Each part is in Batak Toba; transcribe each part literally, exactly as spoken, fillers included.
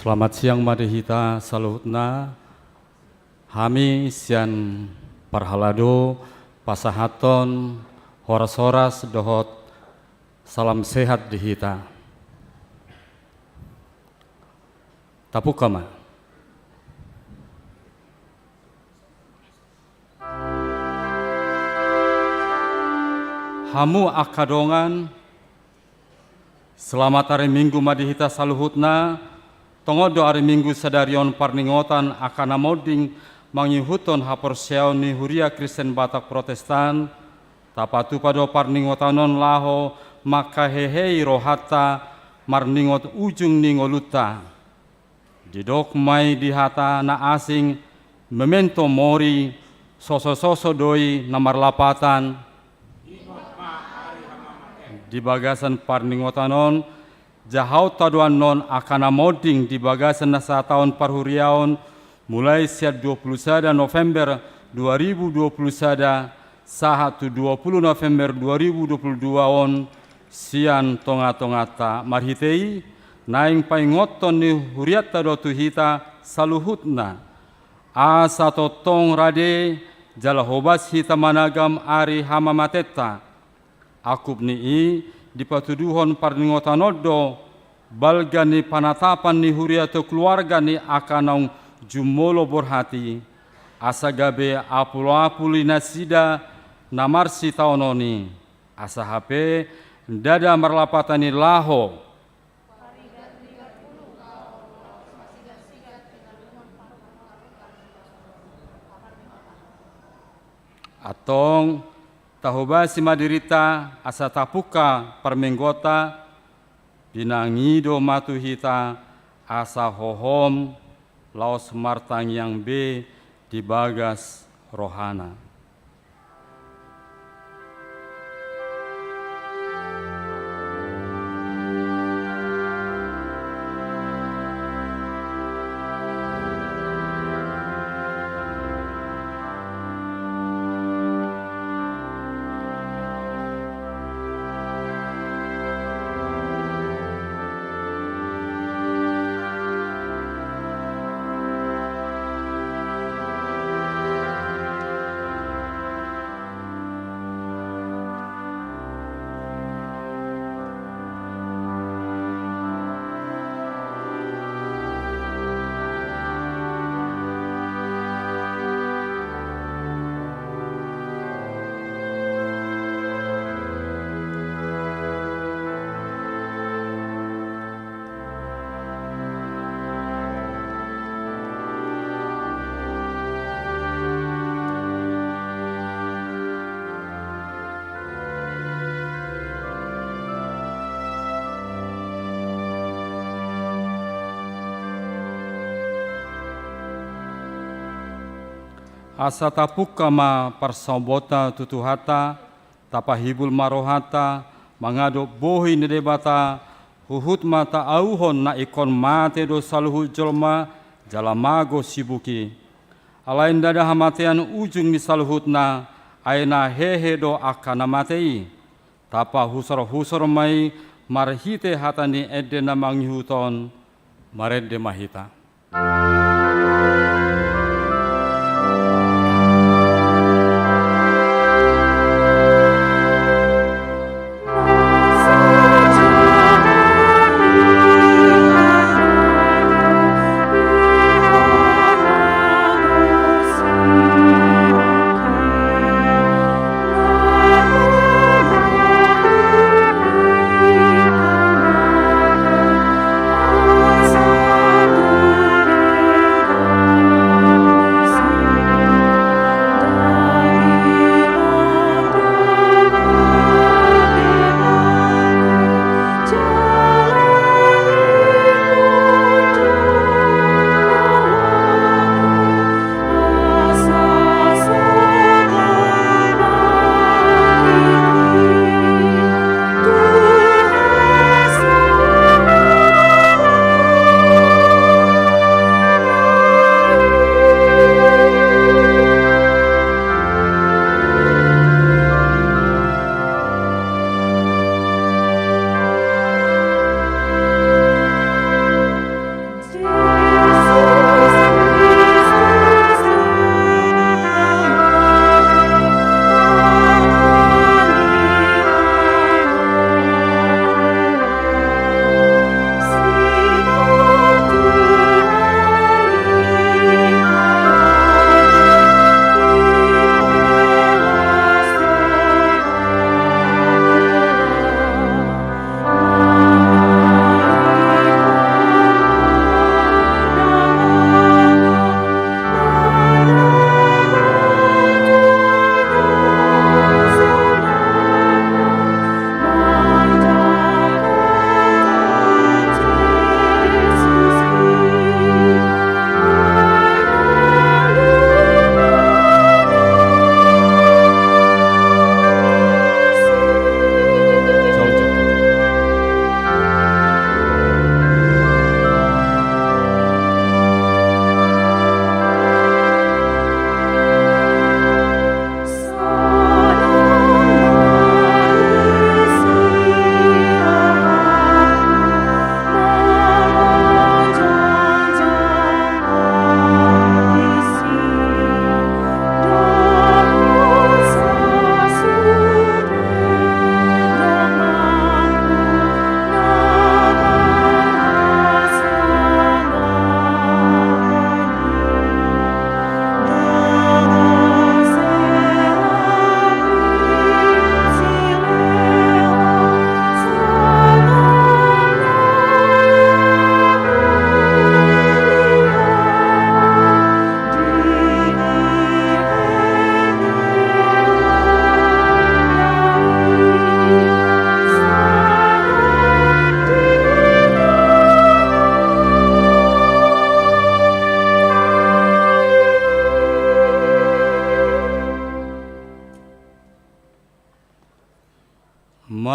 Selamat siang ma di hita saluhutna. Hami sian parhalado pasahathon horas-horas dohot salam sehat di hita. Tapungka ma. Hamu angka dongan, selamat ari Minggu ma di hita saluhutna. Tongon do ari Minggu sadari on parningotan angka na monding mangihuthon haporseaon ni Huria Kristen Batak Protestan. Tapatupa do parningotan on laho manghehei rohanta marningot ujung ni ngolunta. Didok ma i di hata na asing, memento mori, sosososo do i na marlapatan. Di bagasan parningotan on, jahaonta do annon angka na monding di bagasan na sataon parhuriaon, mulai sian dua puluh sada November dua ribu dua puluh sada sahat tu dua puluh November dua ribu dua puluh dua on, sian tonga-tonganta. Marhite i, naeng paingothon ni hurianta do tu hita saluhutna, asa tongtong rade jala hobas hita managam ari hamamatenta. Angkup ni i, dipatuduhon parningotan on do balga ni panatapan ni huria tu keluarga ni angka naung jumolo borhat i, asa gabe apul-apul i nasida na marsitaonon i. Asa hape ndada marlapatan i laho. Antong, tahobasi ma dirinta asa tapungka parmingguonta. Pinangido ma tu hita asa hohom laos martangiang be di bagas rohana. Asa tapungka ma parsaombaonta tu Tuhanta, tapahibul ma rohanta mangadop bohi ni Debata, huhut ma taauhon na ingkon mate do saluhut jolma jala mago sibuk i. Alai ndada hamatean ujung ni saluhutna, ai na hehe do angka na mate i. Tapahusor-husor ma i marhite hata ni ende na mangihut on. Marende ma hita.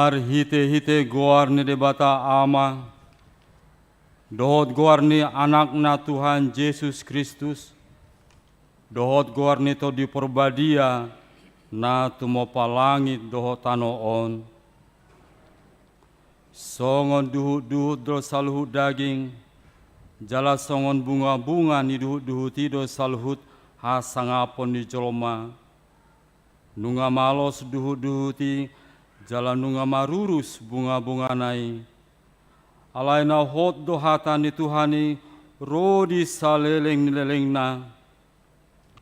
Marhite-hite goar ni Debata Ama, dohot goar ni Anakna Tuhan Jesus Kristus, dohot goar ni Tondi Porbadia, na tumompa langit dohot tano on. Songon duhut-duhut do saluhut daging, jala songon bunga-bunga ni duhut-duhut i do saluhut hasangapon ni jolma. Nunga malos duhut-duhut i, jala nunga marurus bunga-bungana i. Alai na hot do hata ni Tuhan i ro di saleleng ni lelengna.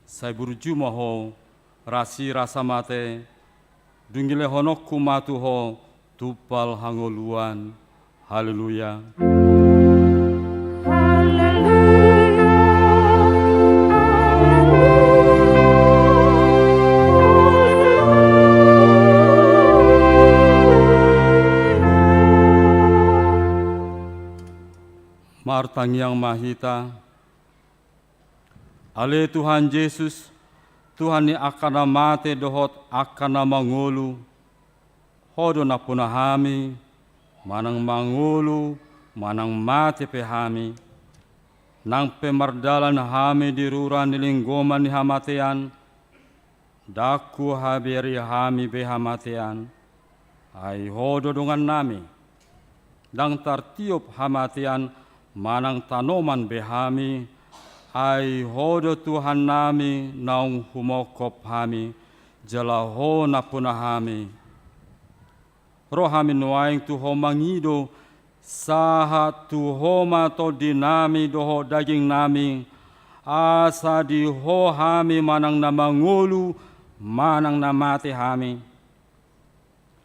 Sai burju ma ho, rasi rasa mate, dung i lehononku ma tu ho tumpal hangoluan. Haleluya. Martangiang ma hita. Ale Tuhan Jesus, Tuhan ni angka na mate dohot angka na mangolu, ho do nampuna hami, manang mangolu, manang mate pe hami. Nang pe mardalan hami di rura ni linggoman ni hamatean, ndang huhabiari hami be hamatean, ai ho do dongannami. Ndang tartiop hamatean manang tanoman be hami, ai ho do Tuhannami naung humongkop hami, jala ho nampuna hami. Ro hami nuaeng tu ho mangido, sahat tu ho ma tondinami dohot dagingnami, asa di ho hami manang na mangolu, manang na mate hami.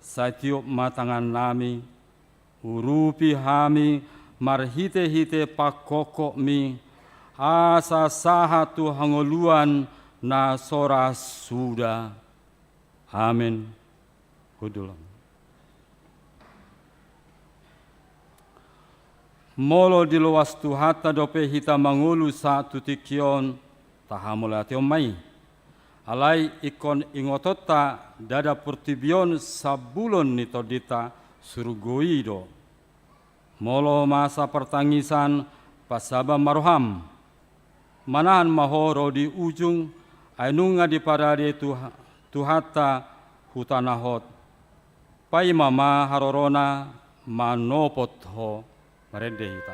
Sai tiop ma tangannami, urupi hami marhite-hite pangkophopmi, asa sahat tu hangoluan na so ra suda. Amen. Hundul. Molo diloas Tuhanta dope hita mangolu sahat tu tingki on, tahamauliatehon ma i. Alai ingkon ingotonta, ndada portibi on sambulon ni tondinta, surgo i do. Molo masa partangisan, pasabar ma roham. Manahan ma ho ro di ujung, ai nunga diparade Tuha-, Tuhanta huta na hot. Paima ma harorona manopot ho. Marende hita.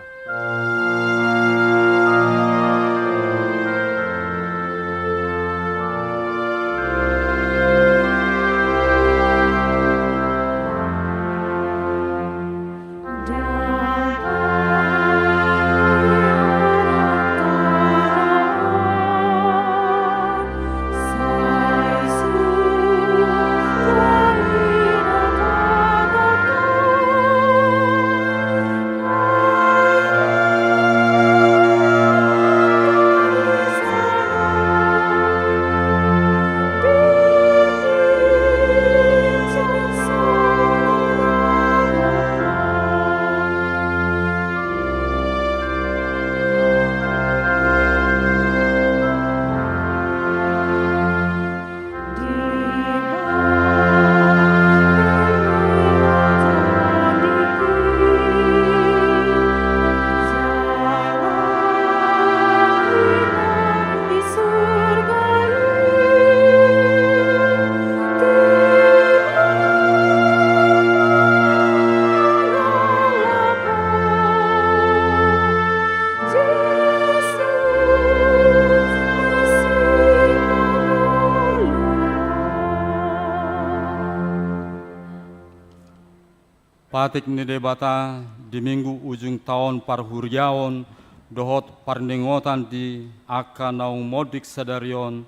Patik ni Debata di Minggu ujung taon parhuriaon dohot parningotan di angka naung monding sadari on,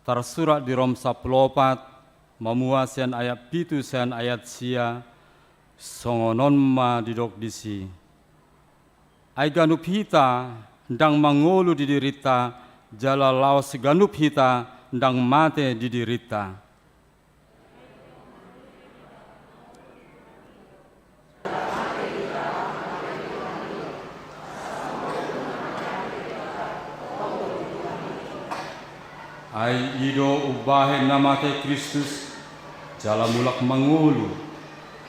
tarsurat di Rom sampulu opat, mamua sian ayat pitu sian ayat sia, songon on ma didok disi. Ai ganup hita ndang mangolu di dirinta, jala laos ganup hita ndang mate di dirinta. Ai i do umbahen na mate Kristus, jala mulak mangolu.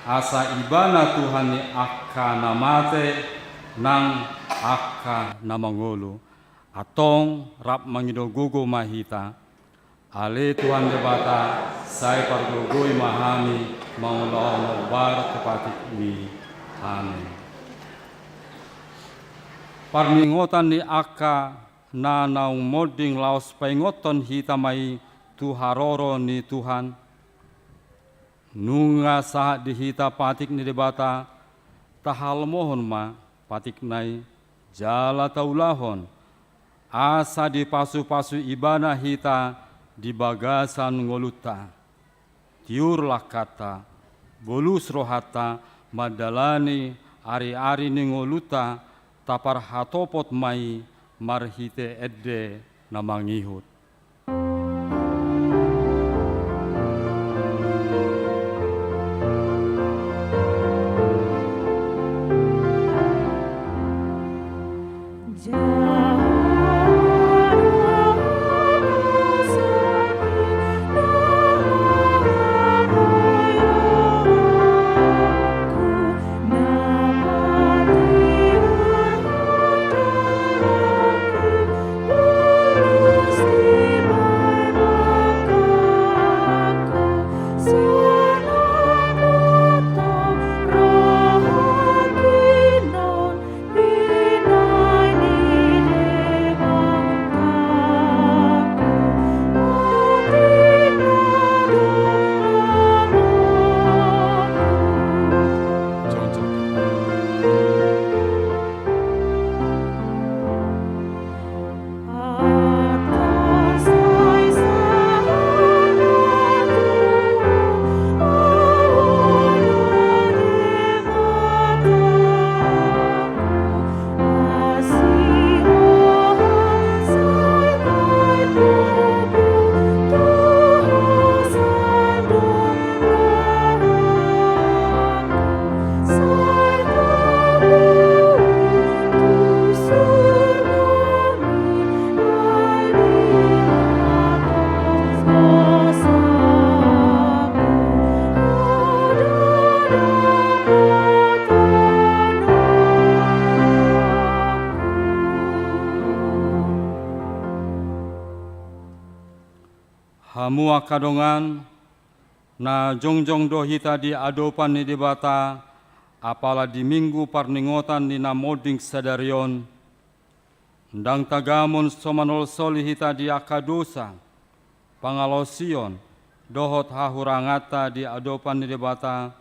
asa Ibana Tuhan ni angka na mate nang angka na mangolu. Antong rap mangido gogo ma hita. Ale Tuhan Debata, sai pargogoi ma hami mangulahon hombar tu patikMi. Amen. Parningotan ni angka na naung monding laos paingothon hita ma i tu haroro ni Tuhan. Nunga sahat di hita patik ni Debata, tahalmohon ma patikna i jala taulahon, asa dipasupasu Ibana hita di bagasan ngolunta. Tiur langkanta, bolus rohanta mandalani ariari ni ngolunta, taparhatopot ma i marhite ende na mangihut. Hamu angka dongan, na jongjong do hita di adopan ni Debata, apala di Minggu parningotan ni na monding sadari on. Ndang tagamon so manolsoli hita di angka dosa, pangalaosion, dohot hahuranganta di adopan ni Debata,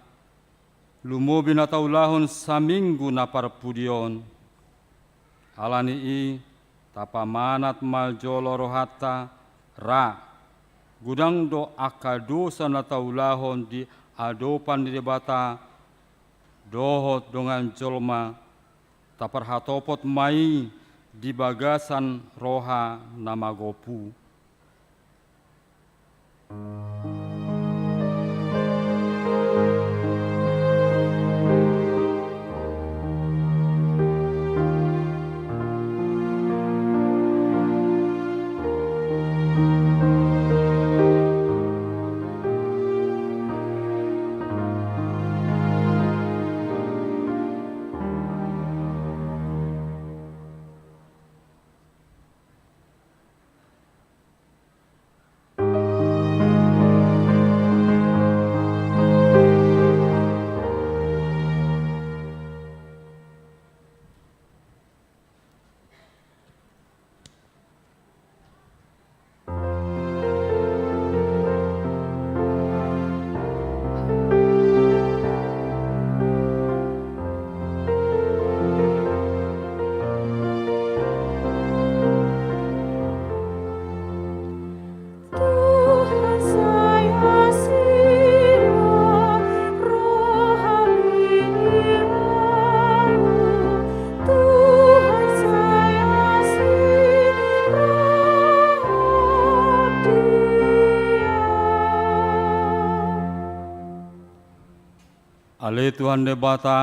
lumobi na taulahon saminggu na parpudi on. Ala ni i, tapamanat ma jolo rohanta, ra, godang do angka dosa na taulahon di adopan ni Debata dohot dongan jolma, taparhatopot ma i di bagasan roha na magompu. Tuhan, sai asi ma roham di ahu. Tuhan, sai asi roham di ahu. Ale Tuhan Debata,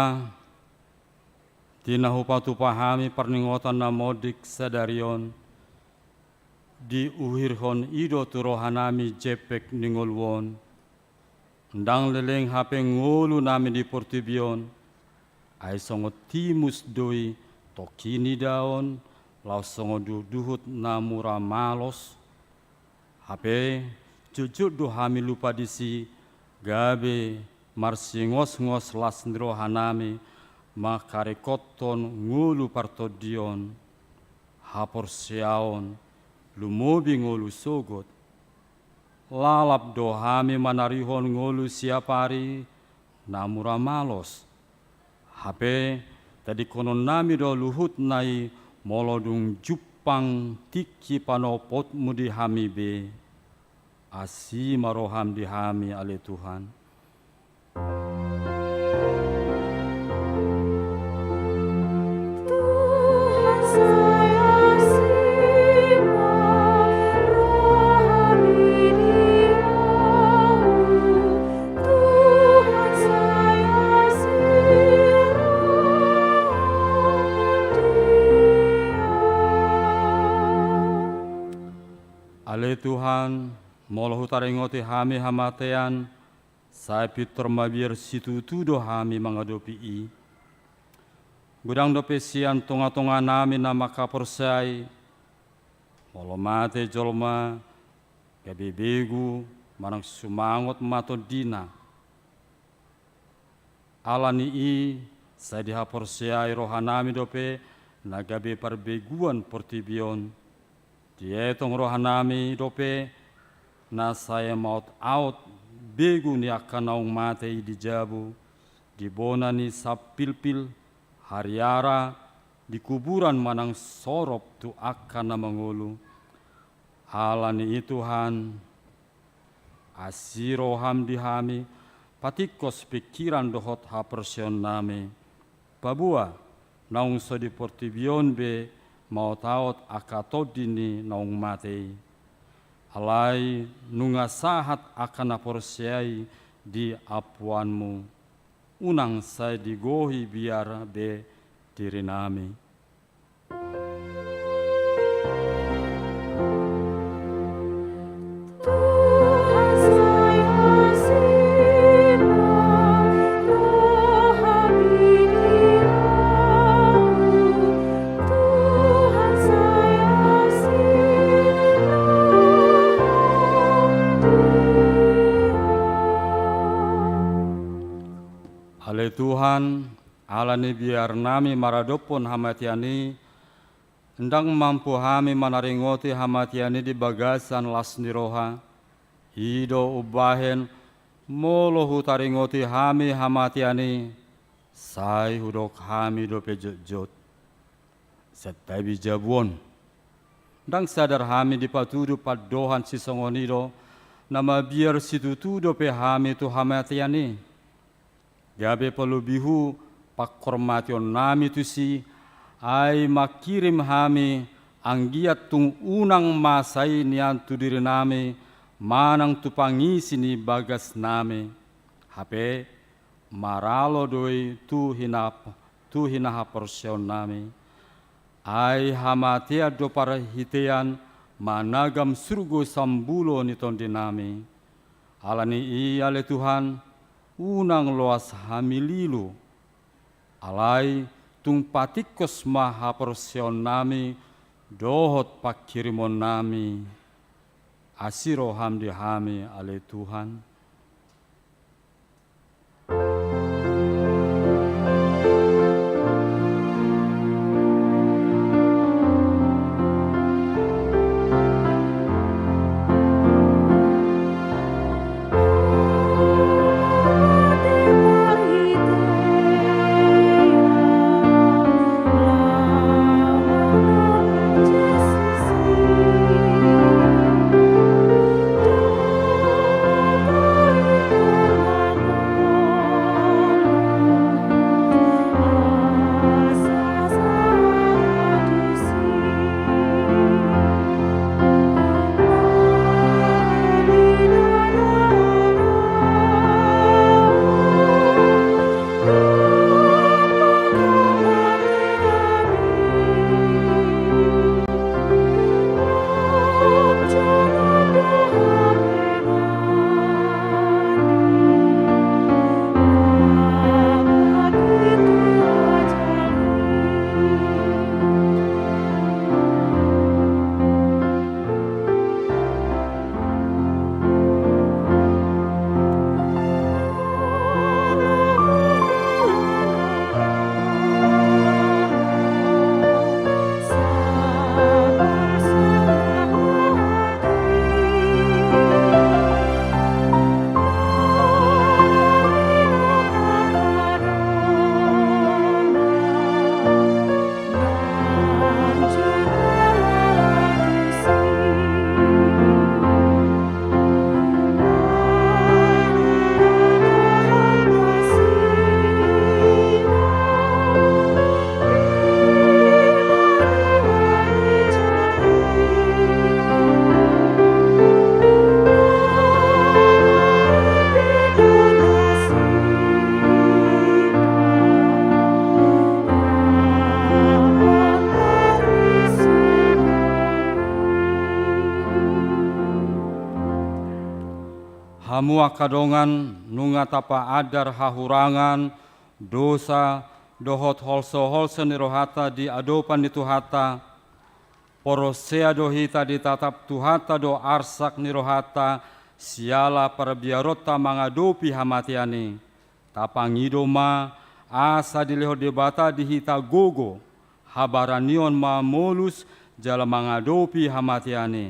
di na hupatupa hami parningotan na mondik sadari on, diuhirhon i do tu rohanami jempek ni ngolu on. Ndang leleng hape ngolunami di portibi on, ai songon timus do i tongkin idaon, laos songon duhutduhut na mura malos. Hape jotjot do hami lupa disi, gabe marsingosngos las ni rohanami mangkaringkothon ngolu partondion, haporseaon, lumobi ngolu sogot. Lalap do hami manarihon ngolu siapari na mura malos. Hape tadingkononnami do luhutna i molo dung jumpang tingki panopotmu di hami be. Asi ma roham di hami, ale Tuhan. Tuhan, sai asi ma rohami di ahu. Tuhan, sai asi roham di ahu. Ale Tuhan, molo hutaringoti hami hamatean, sai pintor mabiar situtu do hami mangadopi i. Godang dope sian tongatonganami na mangkaporseai, molo mate jolma, gabe begu manang sumangot ma tondina. Ala ni i, sai dihaporseai rohanami dope na gabe parbeguan portibi on. Dietong rohanami dope na sai maotaot begu ni angka naung mate i di jabu, di bona ni sampilpil, hariara, di kuburan manang sorop tu angka na mangolu. Ala ni i Tuhan, asi roham di hami, patingkos pingkiran dohot haporseaonnami. Paboa naung so di portibi on be maotaot angka tondi ni naung mate i. Alai nunga sahat angka na porsea i di ampuanmu. Unang sai digohi biar be dirinami. Tuhan, sai asi ma rohami di ahu. Tuhan, sai asi roham di ahu. Ale Tuhan, ala ni biarnami maradophon hamatean i, ndang mampu hami manaringoti hamatean i di bagasan las ni roha. I do umbahen, molo hutaringoti hami hamatean i, sai hudok hami dope jotjot. Santabi jabu on. Ndang sadar hami dipatudu pandohan sisongon i do, na mabiar situtu dope hami tu hamatean i. Gabe palobihu pangkormationami tusi, ai mangkirim hami anggiat tung unang masa i nian tu dirinami, manang tu pangisi ni bagasnami. Hape, maralo do i tu hinap-, tu hinahaporseaonnami. Ai hamatean do parhitean managam surgo sambulo ni tondinami. Ala ni i ale Tuhan, unang loas hami lilu. Alai tung patingkos ma haporseaonnami dohot pangkirimonnami. Asi roham di hami ale Tuhan. Hamu angka dongan, nunga tapaandar hahurangan, dosa, dohot holso-holso ni rohanta di adopan ni Tuhanta, porsea do hita ditatap Tuhanta do arsak ni rohanta siala parbiaronta mangadopi hamatean i. Tapangido ma asa dilehon Debata di hita gogo, habaranion mamolus jala mangadopi hamatean i.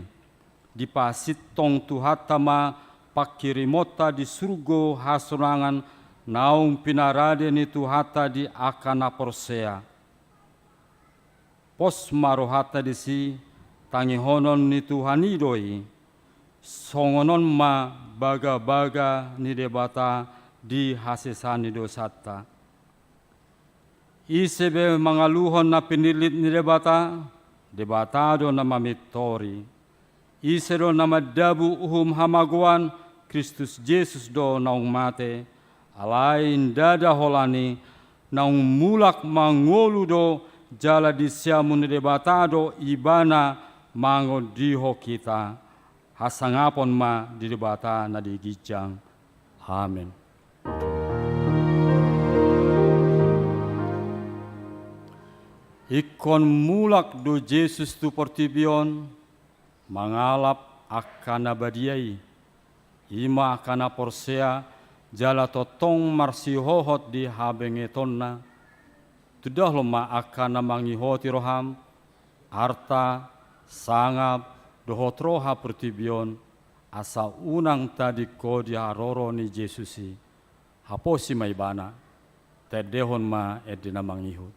Dipasintong Tuhanta ma pangkirimonta di surgo hasonangan naung pinarade ni Tuhanta di angka na porsea. Pos ma rohanta disi, tangihonon ni Tuhan i do i. Songon on ma bagabaga ni Debata di hasesaan ni dosanta. Ise be mangaluhon na pinillit ni Debata, Debata do na mamintori. Ise do na mandabu uhum hamagoan, Kristus Jesus do naung mate, alai ndada holan i, naung mulak mangolu do jala di siamun ni Debata do Ibana mangondihon hita. Hasangapon ma di Debata na di ginjang. Amen. Ingkon mulak do Jesus tu portibi on, mangalap angka na badia i, i ma angka na porsea jala tongtong marsihohot di habengetonna. Tundalhon ma angka na mangihoti roham, arta, sangap, dohot roha portibi on, asa unang tading ho di haroro ni Jesus i. Haposi ma Ibana, tendehon ma ende na mangihut.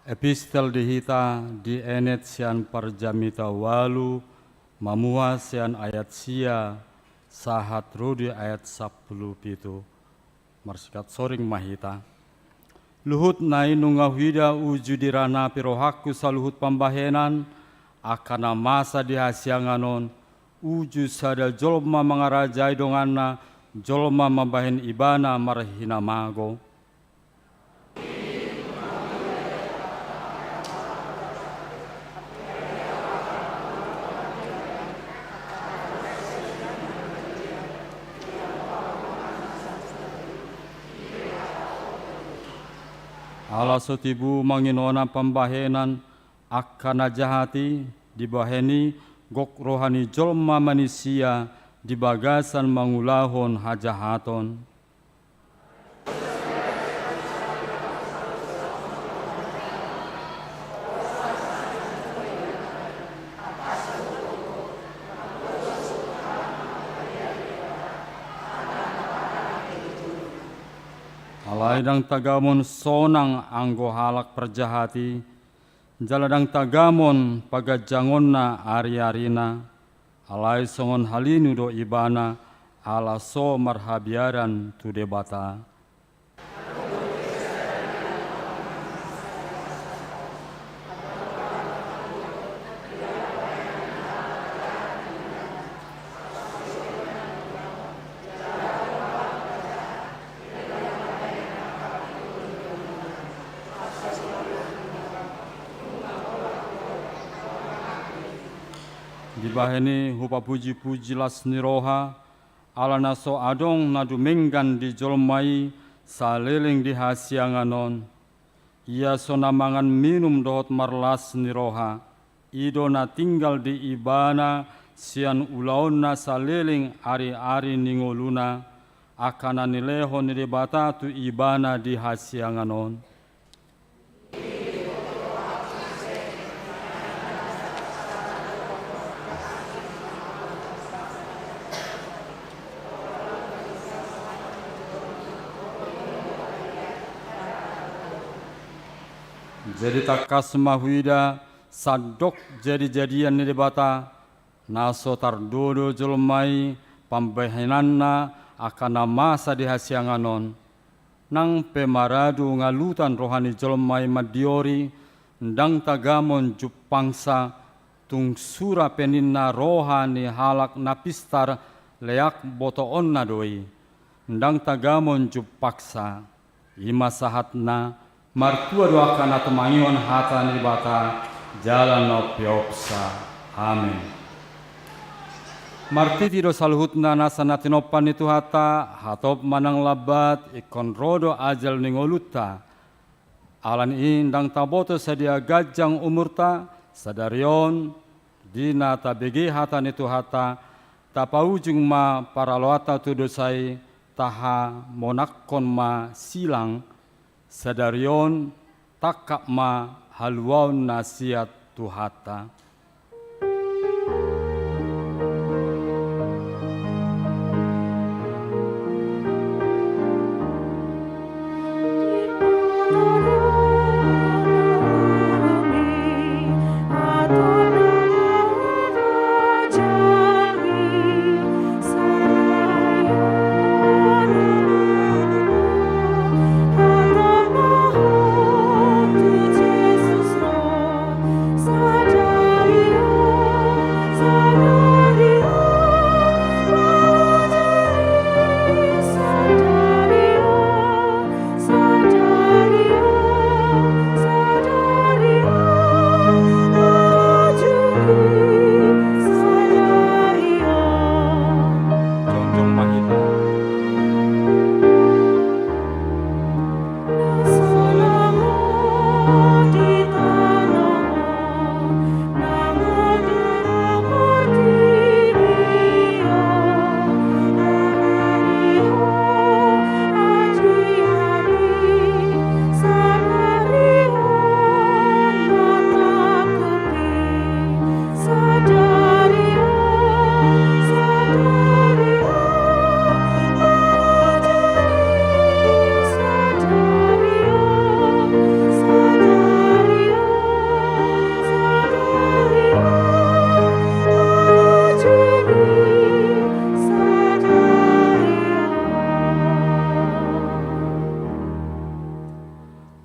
Epistel di hita dienet sian Parjamita ualu, mamuha sian ayat sia sahat ro di ayat sampulu pitu. Marsihat soring ma hita. Luhutna i nunga huida uju di ra na pe rohangku saluhut pambahenan, angka na masa di hasiangan on, uju sada jolma mangarajai donganna, jolma mambahen ibana marhinamago. Ala so tibu manginonan pambahenan, angka na jahat i, dibahen i gok roha ni jolma manisia di bagasan mangulahon hajahaton. Alai ndang tagamon sonang anggo halak parjahat i, jala ndang tagamon paganjangonna ariarina, alai songon halinu do ibana, ala so marhabiaran tu Debata. Dibahen i hupapujipuji las ni roha, ala na so adong na dumenggan di jolma i saleleng di hasiangan on. Ia so na mangan minum dohot marlas ni roha, i do na tinggal di ibana sian ulaonna saleleng ariari ni ngoluna, angka na nilehon ni Debata tu ibana di hasiangan on. Jadi tangkas ma huida sandok jadijadian ni Debata, na so tardodo jolma i pambahenanna angka na masa di hasiangan on. Nang pe maradu ngalutan roha ni jolma i mandiori, ndang tagamon jumpangsa, tung sura pe ninna roha ni halak na pistar leak botoonna do i. Ndang tagamon jumpangsa. I ma sahatna, martua do angka na tumangihon hata ni Debata jala na umpeopsa. Amen. Martiti do saluhutna nasa na tinompa ni Tuhanta, hatop manang lambat, ingkon ro do ajal ni ngolunta. Ala ni i ndang taboto sadia ganjang umurta, sadari on, di na tabege hata ni Tuhanta, tapaujung ma paraloanta tu dosa i, tahamonangkon ma silang, sadari on, tangkap ma haluaon na siat Tuhanta.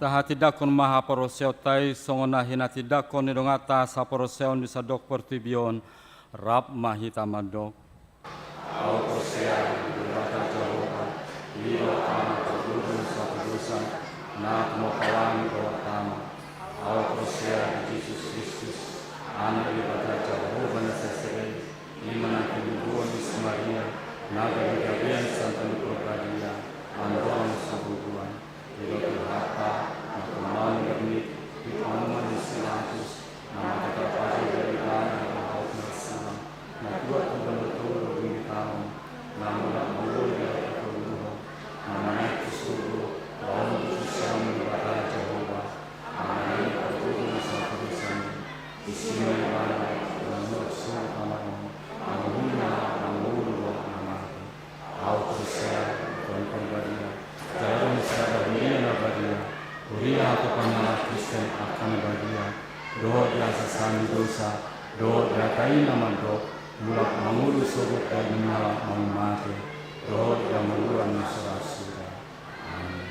Tahatindangkon ma haporseaonta i songon na hinatindangkon ni donganta saporseaon di sandok portibi on. Rap ma hita mandok. Ahu porsea di Debata Jahowa, Debata Ama, Parguru, Satu Dosa, na tumompa langit dohot tano. Ahu porsea di Jesus Kristus, Anak ni Debata Jahowa na sai sere, i ma na tinumbuan ni si Maria, na gabe gabean Santa Ni Parbadia, andorang so bubuan. Didok Tuhanta, na tumanggung ni, di panguman ni si Pilatus, na mate tarpajal di ari na hahut na sulang, na tuat tu banoto lobing ni taon, na mulak mangolu di ari patoluhon, na manaek tu surgo, laho tu susuon ni Debata Jahowa, Ama na i na parguru ni saluhut dosa i, disi ma ibana na mulak sogot tu Ama on, mangolu na, mangolu dohot na mate. Ahu porsea di Tondi Parbadia, jala adong sada huria na badia, huria hatopan ni halak Kristen angka na badia, dohot di hasesaan ni dosa, dohot di hata i na mandok, mulak mangolu sogot di ari na hahut mate, dohot di hangoluan ni suda-suda. Amin.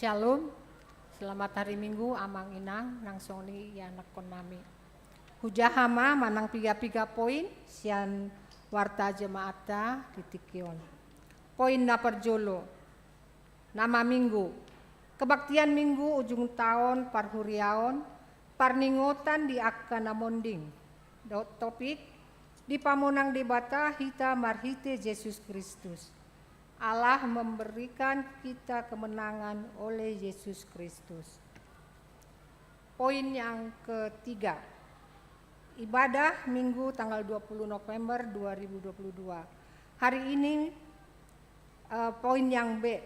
Shalom. Selamat hari Minggu, Amang Inang, nang songon i ianakkon nami. Hujaha ma manang piga-piga poin sian warta jemaatta di tingki on. Poin na parjolo, nama Minggu. Kebaktian Minggu ujung taon parhuriaon, parningotan di angka na monding. Dot topik, dipamonang Debata hita marhite Jesus Kristus. Allah memberikan kita kemenangan oleh Yesus Kristus. Poin yang ketiga, ibadah Minggu tanggal dua puluh November dua ribu dua puluh dua. Hari ini, eh, poin yang B.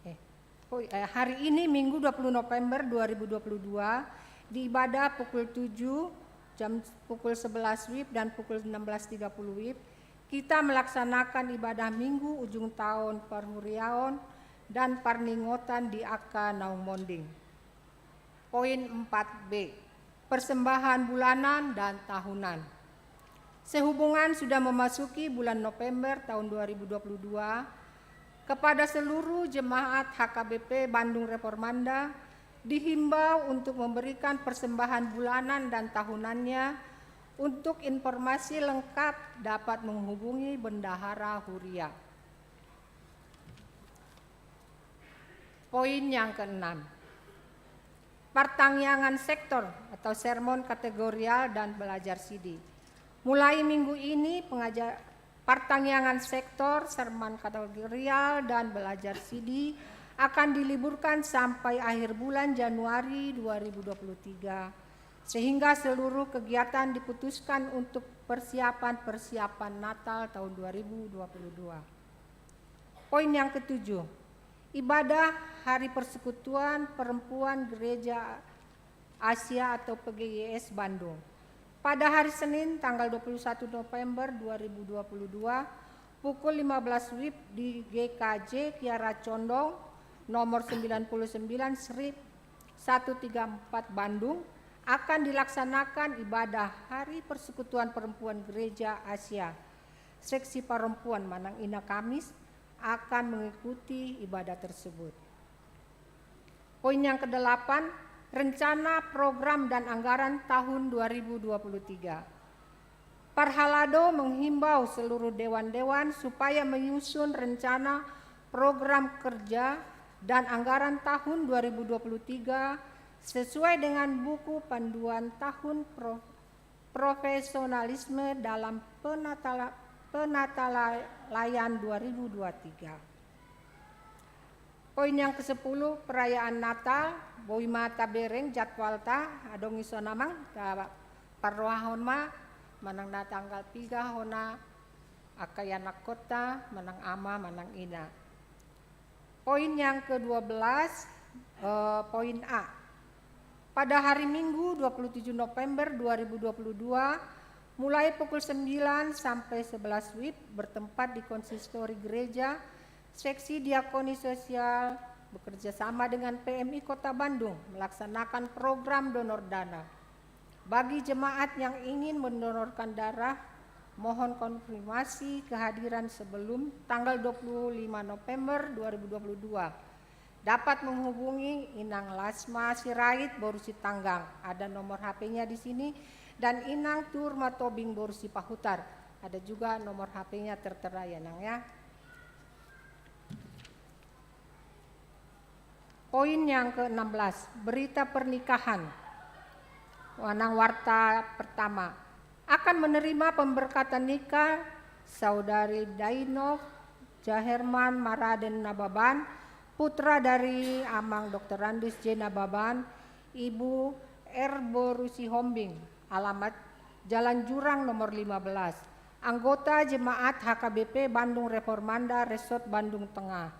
Eh, poin, eh, hari ini Minggu dua puluh November dua ribu dua puluh dua, di ibadah pukul tujuh, jam pukul sebelas WIB dan pukul enam belas tiga puluh WIB, kita melaksanakan ibadah Minggu ujung taon parhuriaon dan parningotan di angka naung monding. Poin empat B, persembahan bulanan dan tahunan. Sehubungan sudah memasuki bulan November tahun dua ribu dua puluh dua, kepada seluruh jemaat H K B P Bandung Reformanda dihimbau untuk memberikan persembahan bulanan dan tahunannya. Untuk informasi lengkap dapat menghubungi Bendahara Huria. Poin yang keenam, partangiangan sektor atau sermon kategorial dan belajar sidi. Mulai minggu ini, pengaja-, partangiangan sektor, sermon kategorial, dan belajar sidi akan diliburkan sampai akhir bulan Januari dua ribu dua puluh tiga, sehingga seluruh kegiatan diputuskan untuk persiapan-persiapan Natal tahun dua ribu dua puluh dua. Poin yang ketujuh, ibadah Hari Persekutuan Perempuan Gereja Asia atau P G Y S Bandung. Pada hari Senin, tanggal dua puluh satu November dua ribu dua puluh dua, pukul lima belas WIB di G K J Kiara Condong, nomor sembilan puluh sembilan, strip satu tiga empat, Bandung, akan dilaksanakan ibadah Hari Persekutuan Perempuan Gereja Asia. Seksi perempuan manang Ina Kamis akan mengikuti ibadah tersebut. Poin yang kedelapan, rencana program dan anggaran tahun dua ribu dua puluh tiga. Parhalado menghimbau seluruh dewan-dewan supaya menyusun rencana program kerja dan anggaran tahun dua ribu dua puluh tiga sesuai dengan buku panduan tahun pro-, profesionalisme dalam penatala-, penatalayanan dua ribu dua puluh tiga. Poin yang kesepuluh, perayaan Natal, boi ma tabereng jadwalta, adong i songon i, Amang, taparrohahon ma, manang na tanggal piga hona, angka ianakkonta, manang ama, manang ina. Poin yang kedua belas, eh, poin A. Pada hari Minggu, dua puluh tujuh November dua ribu dua puluh dua, mulai pukul sembilan sampai sebelas WIB, bertempat di Konsistori Gereja, Seksi Diakoni Sosial, bekerja sama dengan P M I Kota Bandung, melaksanakan program donor dana. Bagi jemaat yang ingin mendonorkan darah, mohon konfirmasi kehadiran sebelum tanggal dua puluh lima November dua ribu dua puluh dua. Dapat menghubungi Inang Lasma Sirait boru Sitanggang. Ada nomor H P-nya di sini. Dan Inang Turma Tobing boru Sipahutar. Ada juga nomor H P-nya tertera ya, Nang, ya. Poin yang keenam belas, berita pernikahan. Manang warta pertama. Akan menerima pemberkatan nikah Saudari Dainov Jaherman Maraden Nababan, putra dari Amang Doktorandus J Nababan, Ibu R boru Sihombing, alamat Jalan Jurang nomor lima belas. Anggota jemaat H K B P Bandung Reformanda, Resort Bandung Tengah.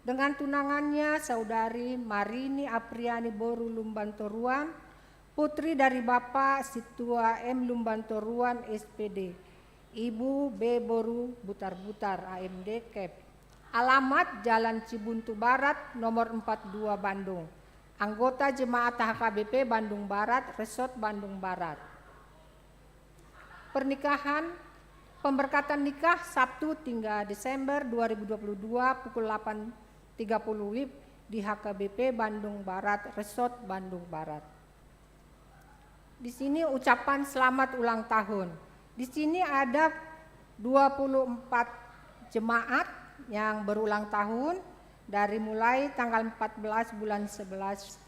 Dengan tunangannya, Saudari Marini Apriani boru Lumban Toruan, putri dari Bapak Situa M Lumban Toruan, S P D, Ibu B boru Butar-Butar, A M D, Kep. Alamat Jalan Cibuntu Barat, nomor empat dua, Bandung. Anggota jemaat H K B P Bandung Barat, Resort Bandung Barat. Pernikahan, pemberkatan nikah Sabtu tiga Desember dua ribu dua puluh dua pukul delapan tiga puluh WIB di H K B P Bandung Barat, Resort Bandung Barat. Di sini ucapan selamat ulang tahun. Di sini ada dua puluh empat jemaat yang berulang tahun dari mulai tanggal empat belas bulan sebelas,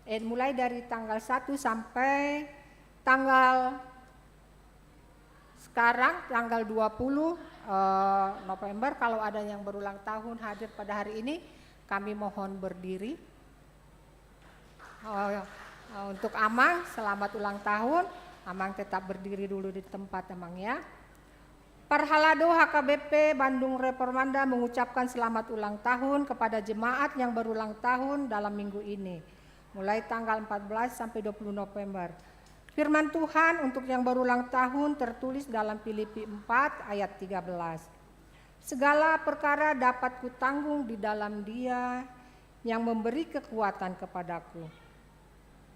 eh, mulai dari tanggal satu sampai tanggal sekarang, tanggal dua puluh, eh, November. Kalau ada yang berulang tahun hadir pada hari ini, kami mohon berdiri. Oh, ya. Eh, untuk Amang, selamat ulang tahun. Amang tetap berdiri dulu di tempat, Amang, ya. Parhalado H K B P Bandung Reformanda mengucapkan selamat ulang tahun kepada jemaat yang berulang tahun dalam minggu ini, mulai tanggal empat belas sampai dua puluh November. Firman Tuhan untuk yang berulang tahun tertulis dalam Filipi empat ayat tiga belas. "Segala perkara dapat kutanggung di dalam Dia yang memberi kekuatan kepadaku."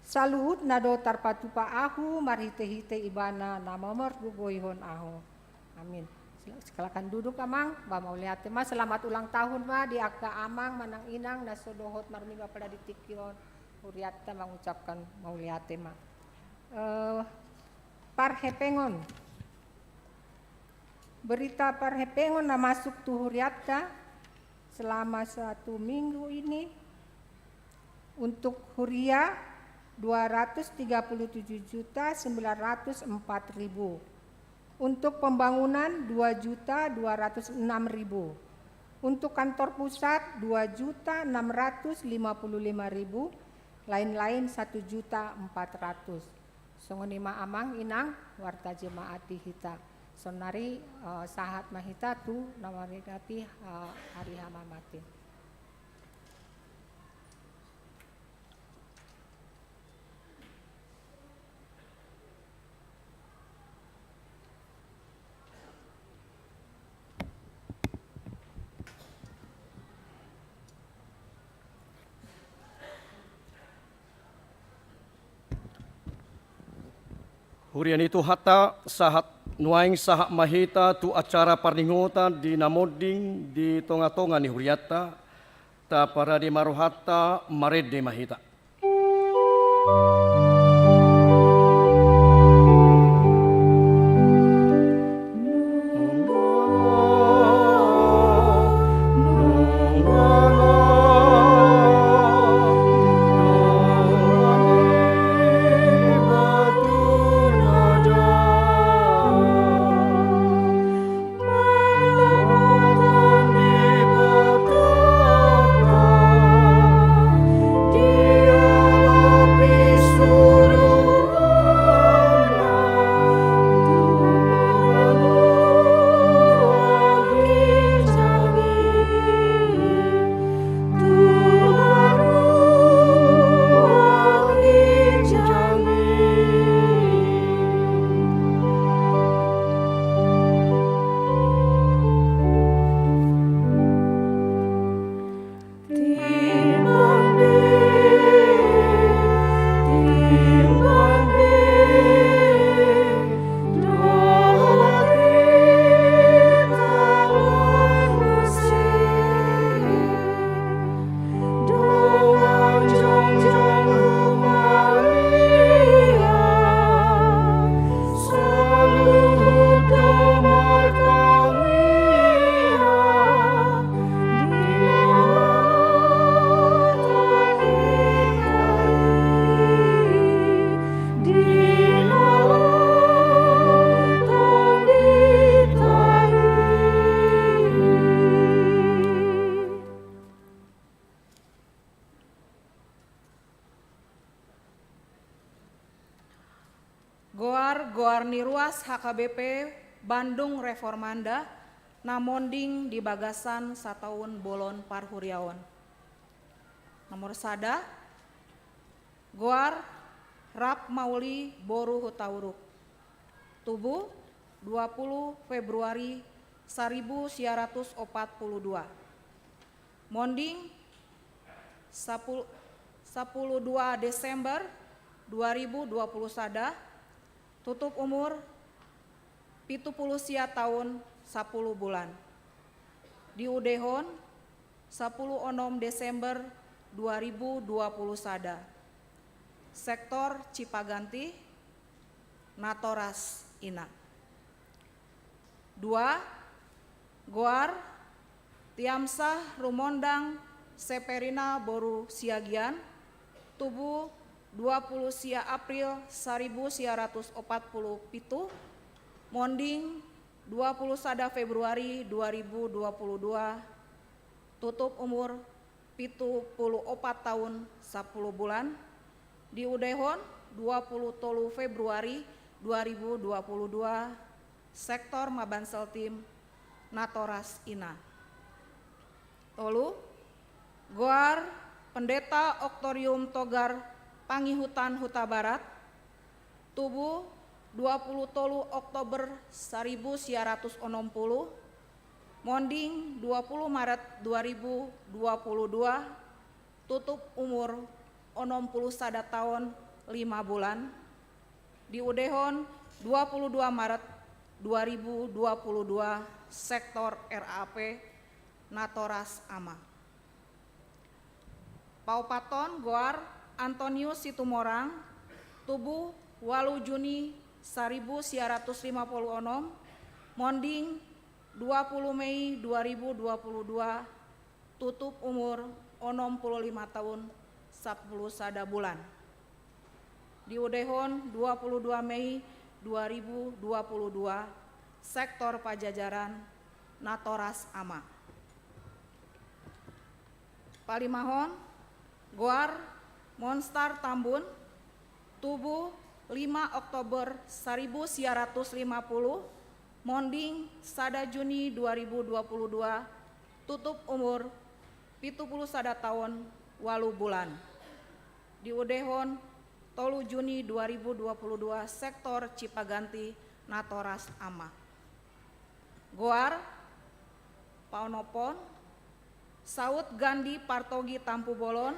Saluhutna do tarpatupa ahu marhite-hite Ibana na mamargogoihon ahu. Amin. Sila-, silakan duduk, Amang. Ba mauliate ma, selamat ulang tahun ma di angka amang manang inang na so dohot marminggu apala di tingki on. Hurianta mangucapkan mauliate ma. Eh, parhepengon. Berita parhepengon na masuk tu hurianta selama satu minggu ini. Untuk huria, dua ratus tiga puluh tujuh juta sembilan ratus empat ribu. Untuk pembangunan, dua juta dua ratus enam ribu. Untuk kantor pusat, dua juta enam ratus lima puluh lima ribu. Lain-lain, satu juta empat ratus. Songon i ma, Amang, Inang, warta jemaat di hita. Saonnari, eh, sahat ma hita tu na maringati, eh, Hari Hamamate. Huria ni Tuhanta, sahat nuaeng sahat ma hita tu acara parningotan di na monding di tonga-tonga ni hurianta. Taparade ma rohanta, marende ma hita. Goar-goar ni ruas H K B P Bandung Reformanda na monding di bagasan sataon bolon parhuriaon. Nomor sada, goar Rap Mauli boru Hutauruk. Tubu, dua puluh Februari saribu sia ratus opat pulu dua. Monding, sapul-, sapuluh dua Desember dua ribu dua puluh sada, tutup umur pitu puluh sia taon sapuluh bulan. Diudehon sapuluh onom Desember dua ribu dua puluh sada, sektor Cipaganti, natoras ina. Dua, goar Tiamsah Rumondang Seperina boru Siagian, tubu dua puluh sia April saribu sia ratus opat pulu pitu, monding dua puluh sada Februari dua ribu dua puluh dua, tutup umur pitu pulu opat taon sampulu bulan, diudehon dua pulu tolu Februari dua ribu dua pulu dua, sektor Mabansal Tim, natoras ina. Tolu, goar Pendeta Oktorium Togar Pangihutan Hutabarat, tubu dua pulu tolu Oktober saribu sia ratus onom pulu, monding dua pulu Maret dua ribu dua pulu dua, tutup umur onom pulu sada taon lima bulan, diudehon dua pulu dua Maret dua ribu dua pulu dua, sektor R A P, natoras ama. Paopathon, goar Antonius Situmorang, tubu ualu Juni saribu sia ratus lima pulu onom, monding dua pulu Mei dua ribu dua pulu dua, tutup umur onom pulu lima taon sampulu sada bulan, diudehon dua pulu dua Mei dua ribu dua pulu dua, sektor Pajajaran, natoras ama. Palimahon, goar Monstar Tambun, tubu lima Oktober saribu sia ratus lima pulu, monding sada Juni dua ribu dua pulu dua, tutup umur pitu pulu sada taon ualu bulan, diudehon tolu Juni dua ribu dua pulu dua, sektor Cipaganti, natoras ama. Goar paonomhon, Saud Gandi Partogi Tampubolon,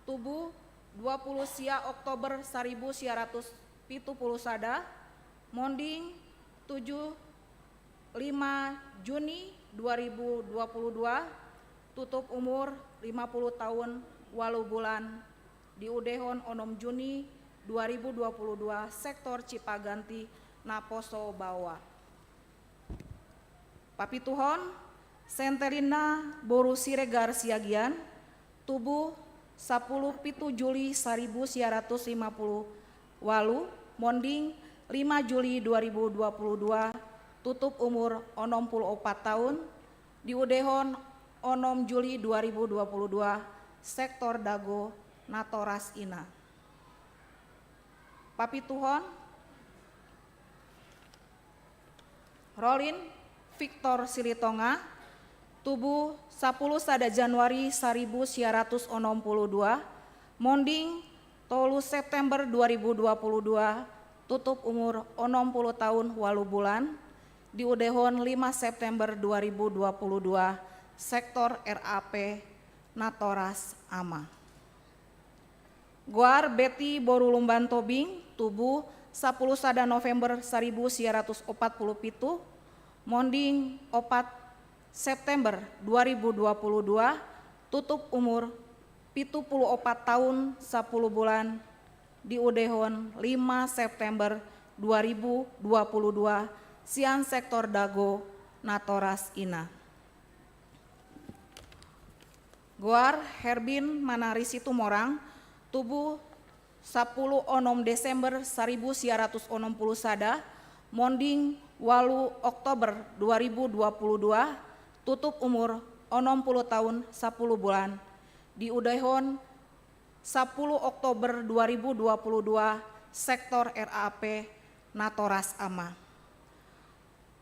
tubu dua pulu sia Oktober saribu sia ratus pitu pulu sada, monding tujuh, lima Juni dua ribu dua pulu dua, tutup umur lima pulu taon ualu bulan, diudehon onom Juni dua ribu dua pulu dua, sektor Cipaganti, naposo baoa. Papituhon, Sentelinna boru Siregar Siagian, tubu sampulu pitu Juli saribu sia ratus lima pulu ualu, monding lima Juli dua ribu dua pulu dua, tutup umur onom pulu opat taon, diudehon onom Juli dua ribu dua pulu dua, sektor Dago, natoras ina. Papituhon, Rolin Victor Silitonga, tubu sampulu sada Januari saribu sia ratus onom pulu dua, monding tolu September dua ribu dua pulu dua, tutup umur onom pulu taon ualu bulan, diudehon lima September dua ribu dua pulu dua, sektor R A P, natoras ama. Goar Beti boru Lumban Tobing, tubu sampulu sada November saribu sia ratus opat pulu pitu, monding opat September dua ribu dua pulu dua, tutup umur pitu pulu opat taon sampulu bulan, diudehon lima September dua ribu dua pulu dua, sian sektor Dago, natoras ina. Goar Herbin Manari Situmorang, tubu sampulu onom Desember saribu sia ratus onom pulu sada, monding ualu Oktober dua ribu dua pulu dua, tutup umur onom pulu taon sampulu bulan, diudehon sampulu Oktober dua ribu dua pulu dua, sektor R A P, natoras ama.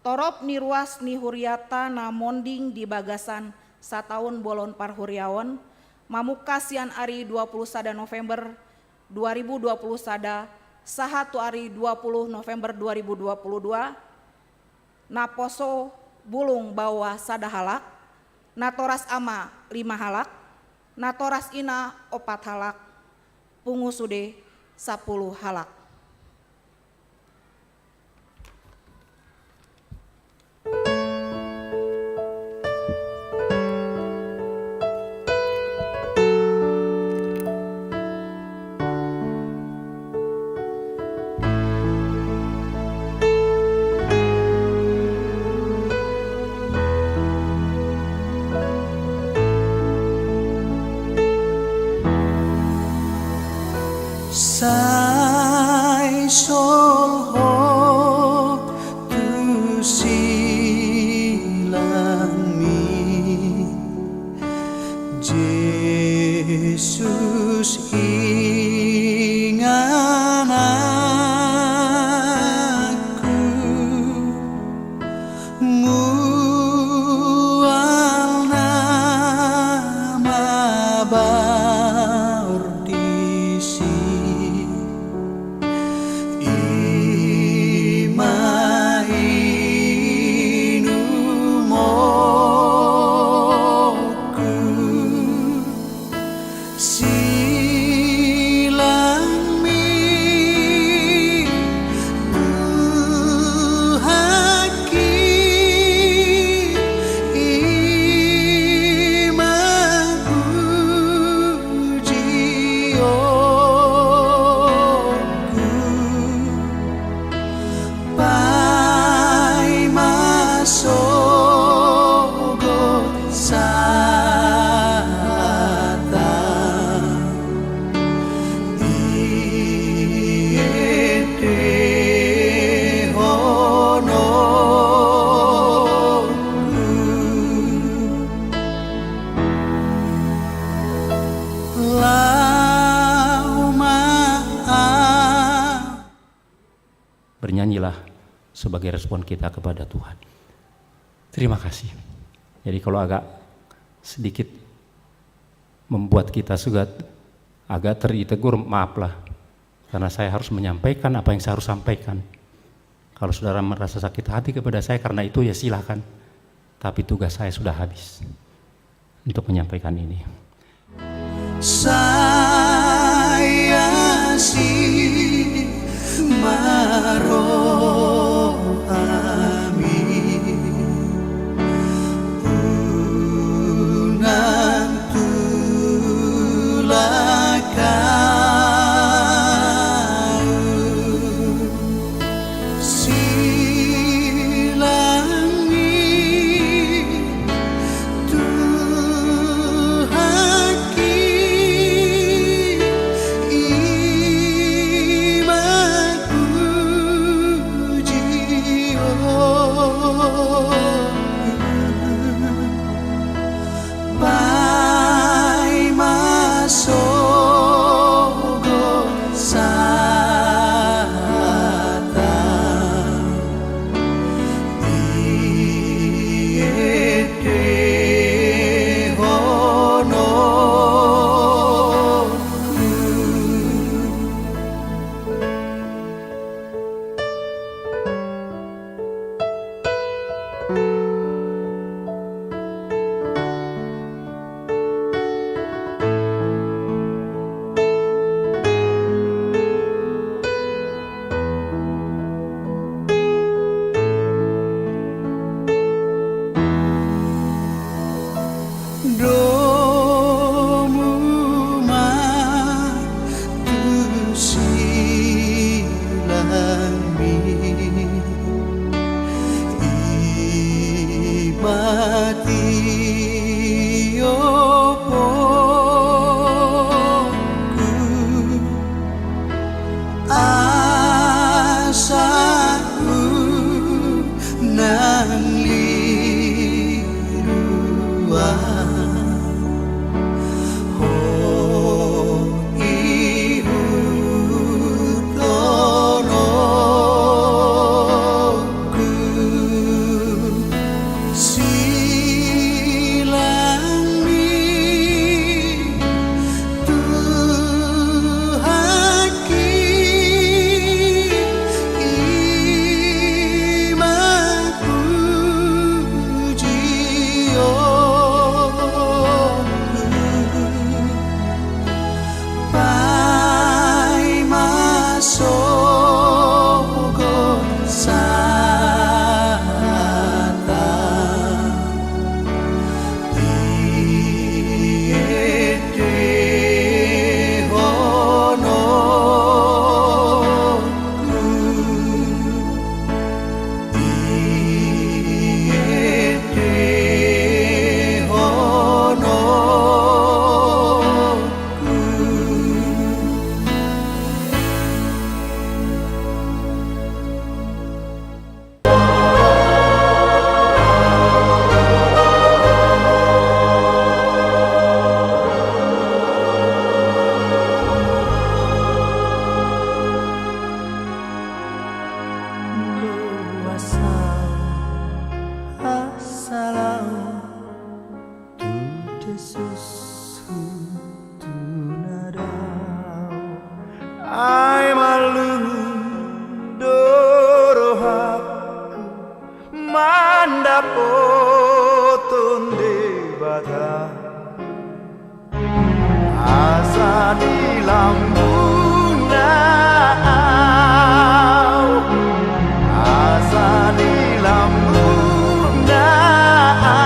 Torop ni ruas ni huriata na monding di bagasan sataon bolon parhuriaon, mamungka sian ari dua pulu sada November dua ribu dua pulu sada sahat tu ari dua pulu November dua ribu dua pulu dua, naposo bulung baoa sada halak, natoras ama lima halak, natoras ina opat halak, pungu sude sampulu halak. Sai solhot tu silangmi, Jesus ingananku, mual na mabaor disi. I ma inumonku, silangmi, Tuhanki, i ma pujionku. Paima sogot sahat, iendehononku. Laho ma au. Bernyanyilah sebagai respon kita kepada Tuhan. Terima kasih. Jadi, kalau agak sedikit membuat kita juga agak teritegur, maaflah. Karena saya harus menyampaikan apa yang saya harus sampaikan. Kalau saudara merasa sakit hati kepada saya karena itu, ya silakan. Tapi tugas saya sudah habis untuk menyampaikan ini. Sai asi ma ro hami, unang tulak au. Silangmi, Tuhanki, Ai mangalului do rohangku mandapothon Debata. Asa di lambungna ahu, asa di lambungna ahu.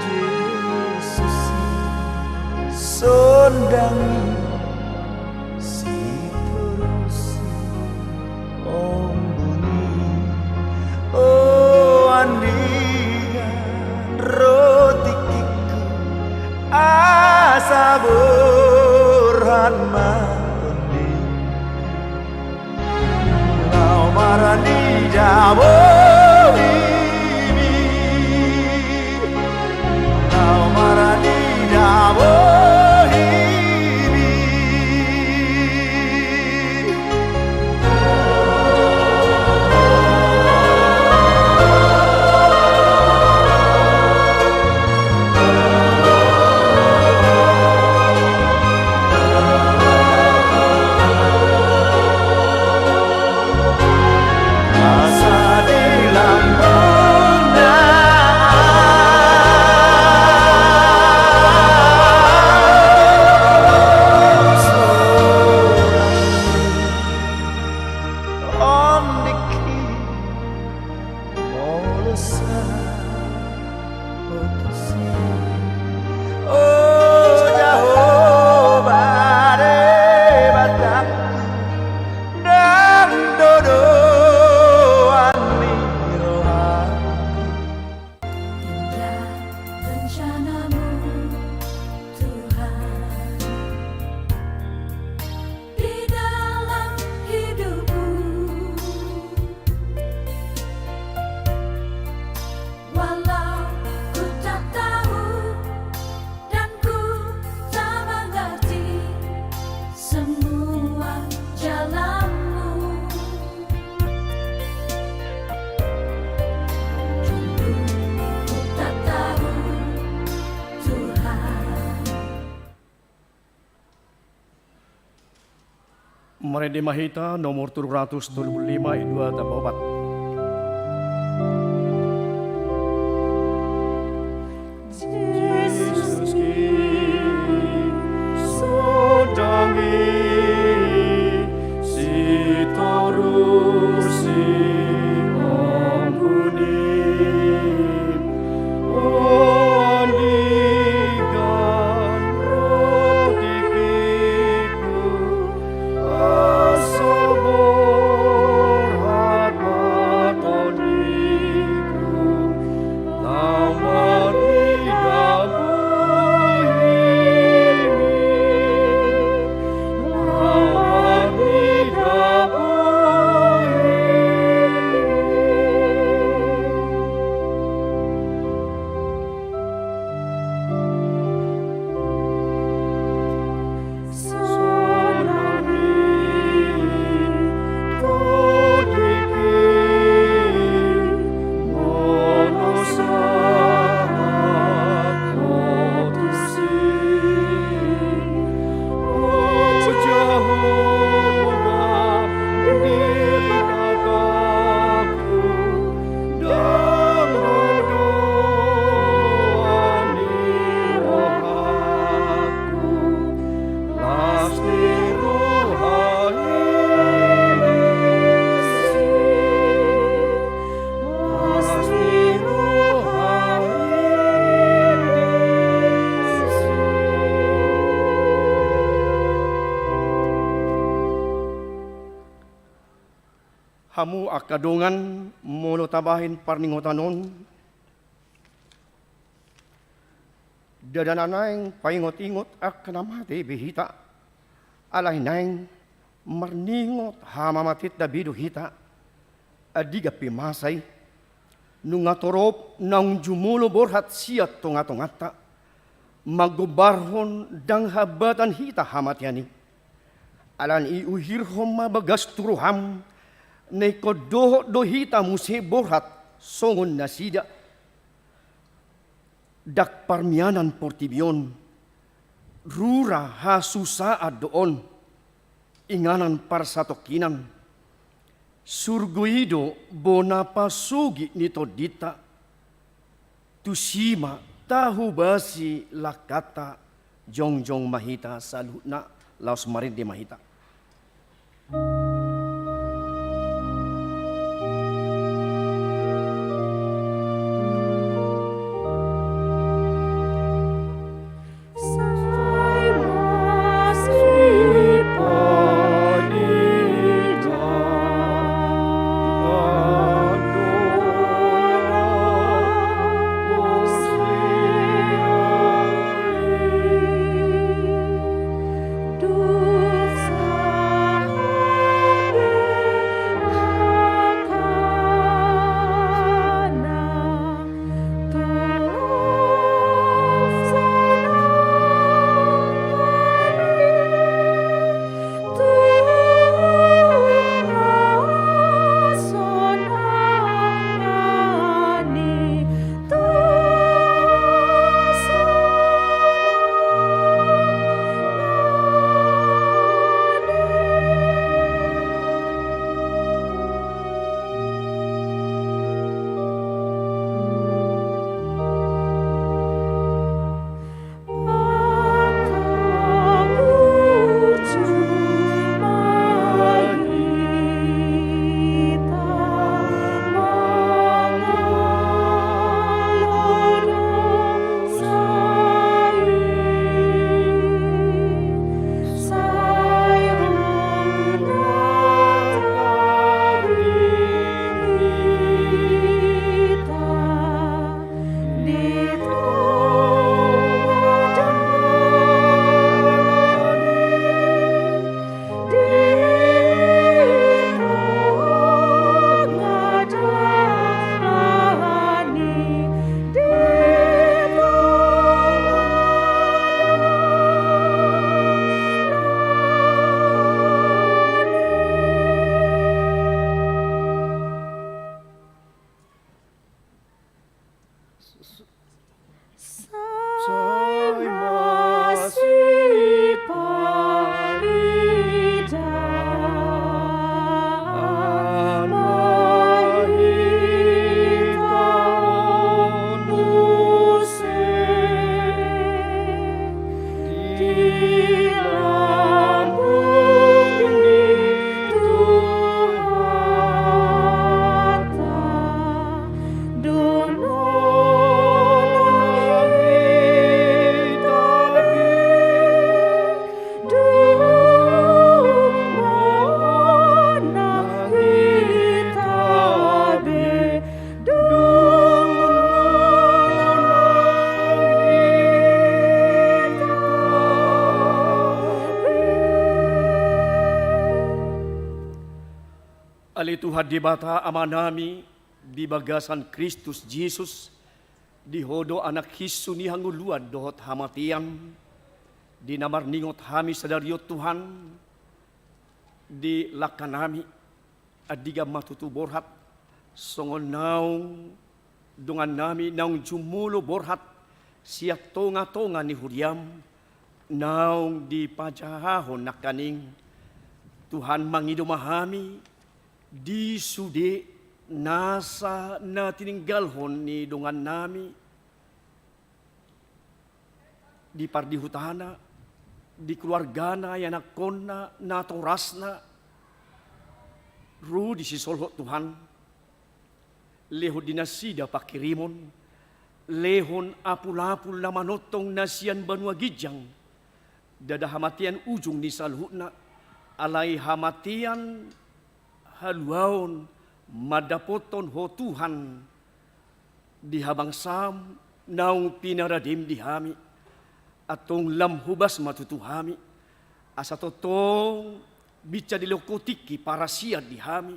Jesus, sondangi, sitorusi ombun i. O andigan ro tingkingku, asa borhat ma ondingku. Laho marani dapothon i, laho marani dapothon i. O Jahowa Debatangku, ndang dodoan ni rohangku. Indah rencanamu, Tuhan, di dalam hidupku. Walau ku tak tahu dan ku tak mengerti semua jalanmu, dulu ku tak tahu, Tuhan. Marende ma hita nomor tolu ratus tolu pulu lima, ayat dua tamba opat. Jesus, sondangi, sitorusi ombun i. Hamu angka dongan, molo tabahen parningotan on, ndada na naeng paingot-ingot angka na mate be hita, alai naeng marningot hamamatenta be do hita. Andigan pe masa i, nunga torop naung jumolo borhat sian tonga-tonganta, manggombarhon ndang hambatan hita hamatean i. Alani i uhirhon ma bagas tu roham, Na ingkon dohot do hita muse borhat songon nasida. Ndang parmianan portibi on, rura hasusaan do on, inganan parsatongkinan. Surgo i do bona pasogit ni tondinta. Tusi ma tahobasi langkanta. Jongjong ma hita saluhutna, laos marende ma hita. Ale Tuhan Debata Amanami, di bagasan Kristus Jesus, di Ho do anak hinsu ni hangoluan dohot hamatean, di na marningot hami sadari on Tuhan, di langkanami, andigan ma tutu borhat, songon naung dongannami naung jumolo borhat sian tongatonga ni huriam, naung dipajahahon nangkaning. Tuhan, mangido ma hami di sude nasa na tininggalhon ni dongannami, di pardihutana, di keluargana, ianakkonna, natorasna, ro di sisolhot Tuhan, lehon di nasida pangkirimon, lehon apulapul na manongtong na sian banua ginjang, ndada hamatean ujung ni saluhutna, alai hamatean haluaon mandapothon Ho Tuhan di habangsam naung pinaradem di hami, antong lam hobas ma tutu hami, asa tongtong binsa dilehon Ho tingki parasian di hami,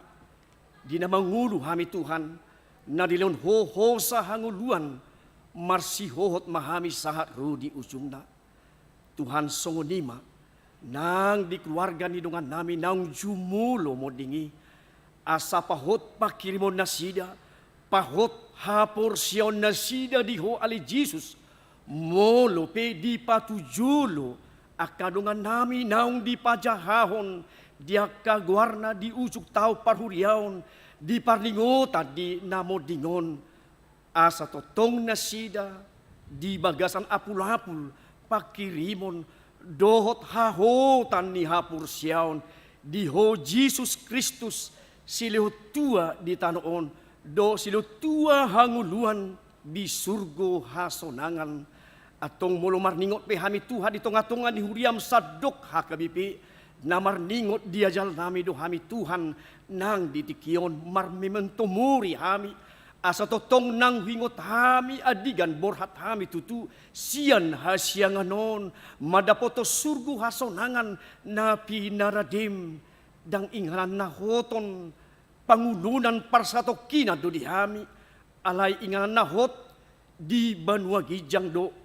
di na mangolu hami Tuhan, na dilehon Ho hosa hangoluan marsihohot ma hami sahat ro di ujungna. Tuhan, songon i ma nang di keluarga ni dongannami naung jumolo monding i, Asa pahot pangkirimonnasida, pahot haporseaonnasida di Ho ale Jesus, molo pe dipatujolo angka dongannami naung dipajahahon di angka goarna di ujung taon parhuriaon, di parningotan di na monding on, asa tongtong nasida di bagasan apulapul pangkirimon dohot hahotan ni haporseaon di Ho Jesus Kristus, silehon tua di tano on, dohot silehon tua hangoluan di surgo hasonangan. Antong molo marningot pe hami Tuhan di tongatonga ni huriam sandok H K B P, na marningot di ajalnami do hami Tuhan nang di tingki on, marmemento mori hami, asa tongtong nang huingot hami andigan borhat hami tutu sian hasiangan on mandapothon surgo hasonangan na pinaradem. Ndang inganan na hot on pangulonan parsatongkinan do di hami, alai inganan na hot di banua ginjang do.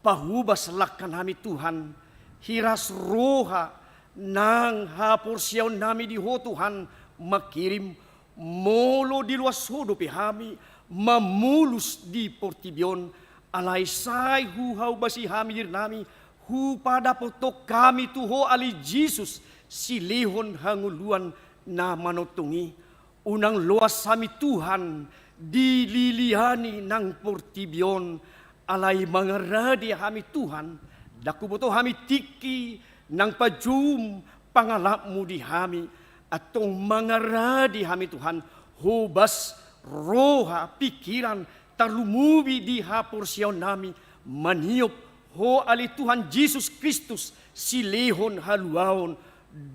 Pahobas langkanami Tuhan, hiras roha nang haporseaonnami di Ho Tuhan mangkirim, molo diloas Ho dope hami mamolus di portibi on, alai sai huhobasi hami dirinami, hupadapothon hami tu Ho ale Jesus, silehon hangoluan na manongtong i. Unang loas hami Tuhan dililiani nang portibi on, alai mangarade hami Tuhan, ndang huboto hami tingki nang pajoum pangalapmu di hami, antong mangarade hami Tuhan, hobas roha pingkiran tarlumobi di haporseaonnami maniop Ho ale Tuhan Jesus Kristus silehon haluaon,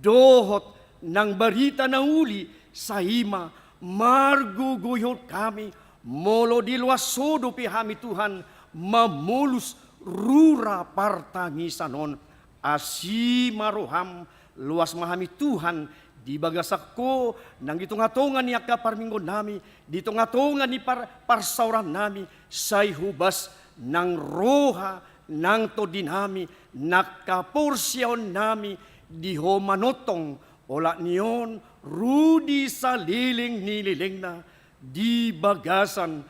dohot nang barita na uli sai ma margogoihon hami, molo diloas Ho dope hami Tuhan mamolus rura partangisan on. Asi ma roham, loas ma hami Tuhan di bagasan Ho, nang di tongatonga ni angka parmingguonnami, di tongatonga ni par-, parsaorannami, sai hobas nang roha nang tondinami, nang haporseaonnami di Ho manongtong, olat ni on ro di saleleng ni lelengna, di bagasan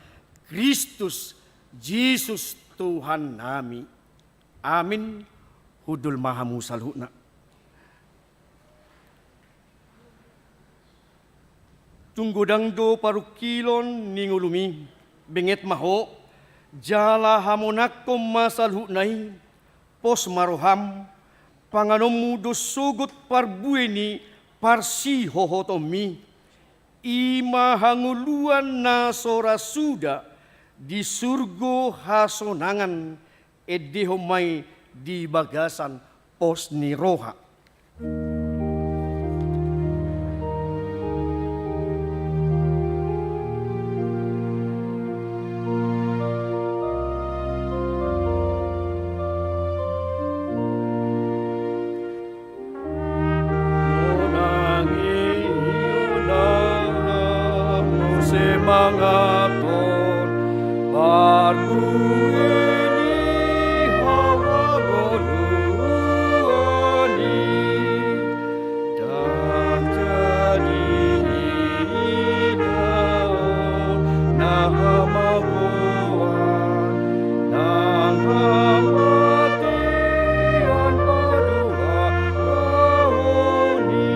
Kristus Jesus Tuhannami. Amin. Hundul ma hamu saluhutna. Tung godang do parungkilon ni ngolumi, benget ma ho, jala hamonangkon ma saluhutna i, pos ma roham, panganonmu do sogot parbue ni parsihohotonmi. I ma hangoluan na so ra suda di surgo hasonangan, endehon ma i di bagasan pos ni roha. Semangathon parbue ni hangoluan i, ndang jadi idaon na hamagoan nang hamatean paduahon i.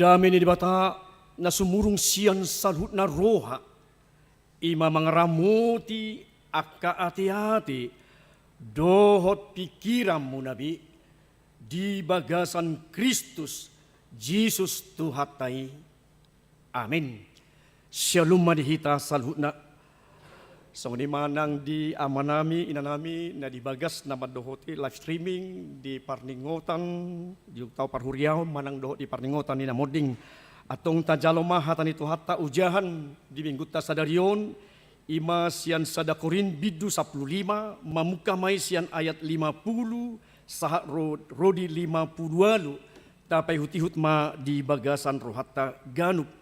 Dame ni Debata na sumurung sian saluhutna roha, i ma mangaramoti angka ateate dohot pingkiranmuna be di bagasan Kristus Jesus Tuhanta i. Amen. Syalom ma di hita saluhutna. Songon i ma nang di amanami, inanami, na di bagas na mandohoti live streaming di parningotan, di tau parhuriaon manang dohot di parningotan ni na monding. Antong tajalo ma hata ni Tuhanta ojahan di minggunta sadari on, i ma sian sada Korint bindu sampulu lima, mamungka ma i sian ayat lima pulu, sahat ro, ro di lima pulu ualu, tapaihut-ihut ma di bagasan rohanta ganup.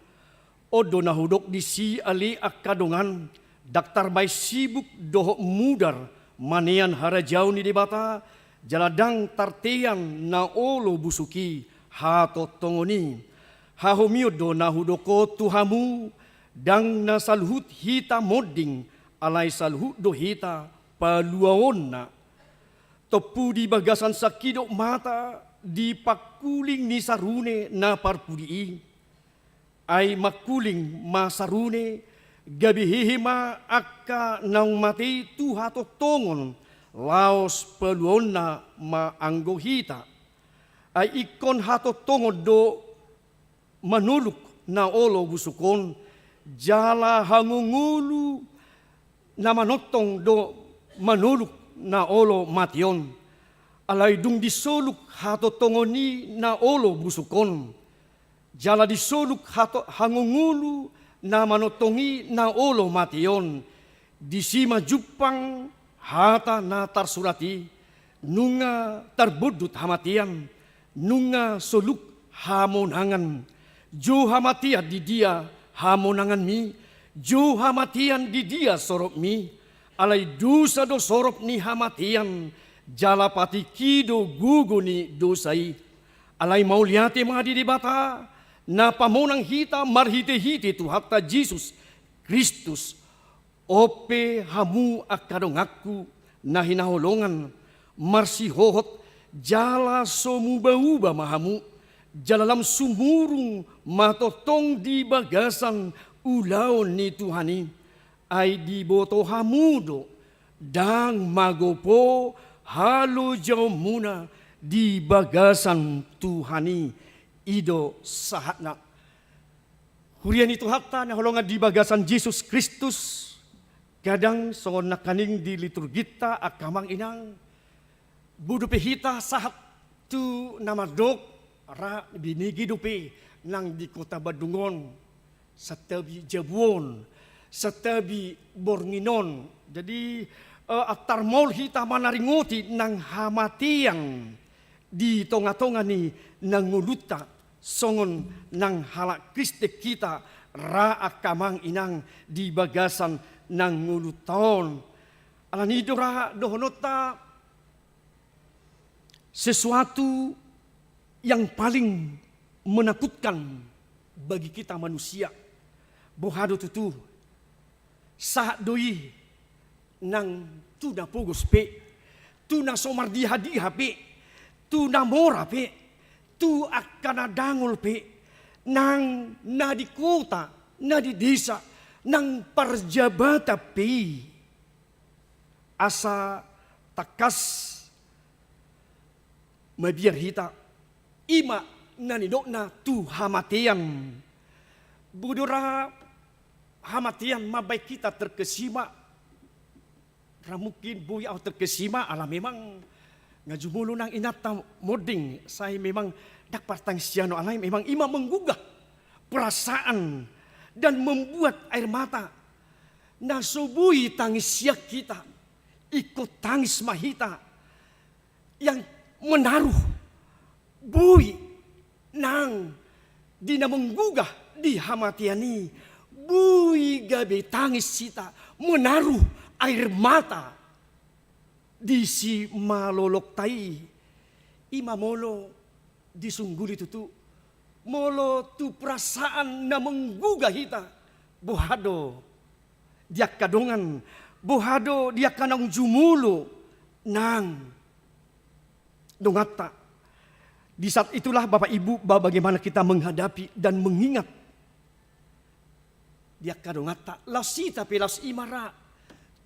On do na hudok disi ale angka dongan, ndang tarbaen sibuk dohot mudar manean harajaon ni Debata, jala ndang tartean na olo busuk i hatontongon i. Hahomion do na hudok on tu hamu, ndang na saluhut hita monding, alai saluhut do hita paluaonna. Tompu di bagasan sangkidop mata di pangkuling ni sarune na parpudi i. Ai mangkuling ma sarune, gabe hehe ma angka naung mate i tu hatontongon, laos paluaonna ma anggo hita. Ai ingkon hatontongon do manoluk na olo busuk on, jala hangoluan na manongtong do manoluk na olo mate on. Alai dung disoluk hatontongon i na olo busuk on, jala disoluk hato-, hangoluan na manongtong i na olo mate on, disi ma jumpang hata na tarsurat i: Nunga tarbondut hamatean, nunga soluk hamonangan. Jo hamatean, di dia hamonanganmi? Jo hamatean, di dia soropmi? Alai dosa do sorop ni hamatean, jala patik i do gogo ni dosa i. Alai mauliate ma di Debata, na pamonang hita marhite-hite Tuhanta Jesus Kristus. On pe hamu angka donganku na hinaholongan, marsihohot jala so muba-uba ma hamu, jala lam sumurung ma tongtong di bagasan ulaon ni Tuhan i. Ai diboto hamu do, ndang magopo halojaonmuna di bagasan Tuhan i. I do sahatna. Huria ni Tuhanta na hinaholongan di bagasan Jesus Kristus, kadang songon nangkaning di liturginta angka amang inang, boi dope hita sahat tu na mandok, ra binege dope nang di Kota Bandung on, santabi jabu on, santabi borngin on. Jadi, eh, antar maol hita manaringoti nang hamatean di tonga-tonga ni na ngolunta, songon nang halak Kristen hita, ra angka amang inang, di bagasan na ngolunta on. Alani i do ra dohononta, sesuatu yang paling menakutkan bagi kita manusia. Boha do tutu? Sahat do i nang tu na pogos pe, tu na so mardiha-diha pe, tu na mora pe, tu angka na dangol pe, nang na di kota, na di desa, nang parjabatan pe i. Asa tangkas mabiar hita, i ma na nidokna tu hamatean. Boi do ra hamatean mambaen hita terkesima. Ra mungkin boi ahu terkesima, ala memang nga jumolo nang inanta monding, sai memang ndang partangisan on, alai memang i ma menggugah perasaan dan membuat air mata. Na so boi tangis sian hita, ingkon tangis ma hita. Yang menaruh boi nang di na menggugah di hamatean i, boi gabe tangis hita, menaruh air mata di simalolongta i. I ma molo disungguli tutu, molo tu perasaan na menggugah hita, boha do di angka dongan, boha do di angka naung jumolo nang donganta. Di saat itulah, Bapak Ibu, ba-, bagaimana kita menghadapi dan mengingat di angka donganta, laos hita pe laos i ma ra.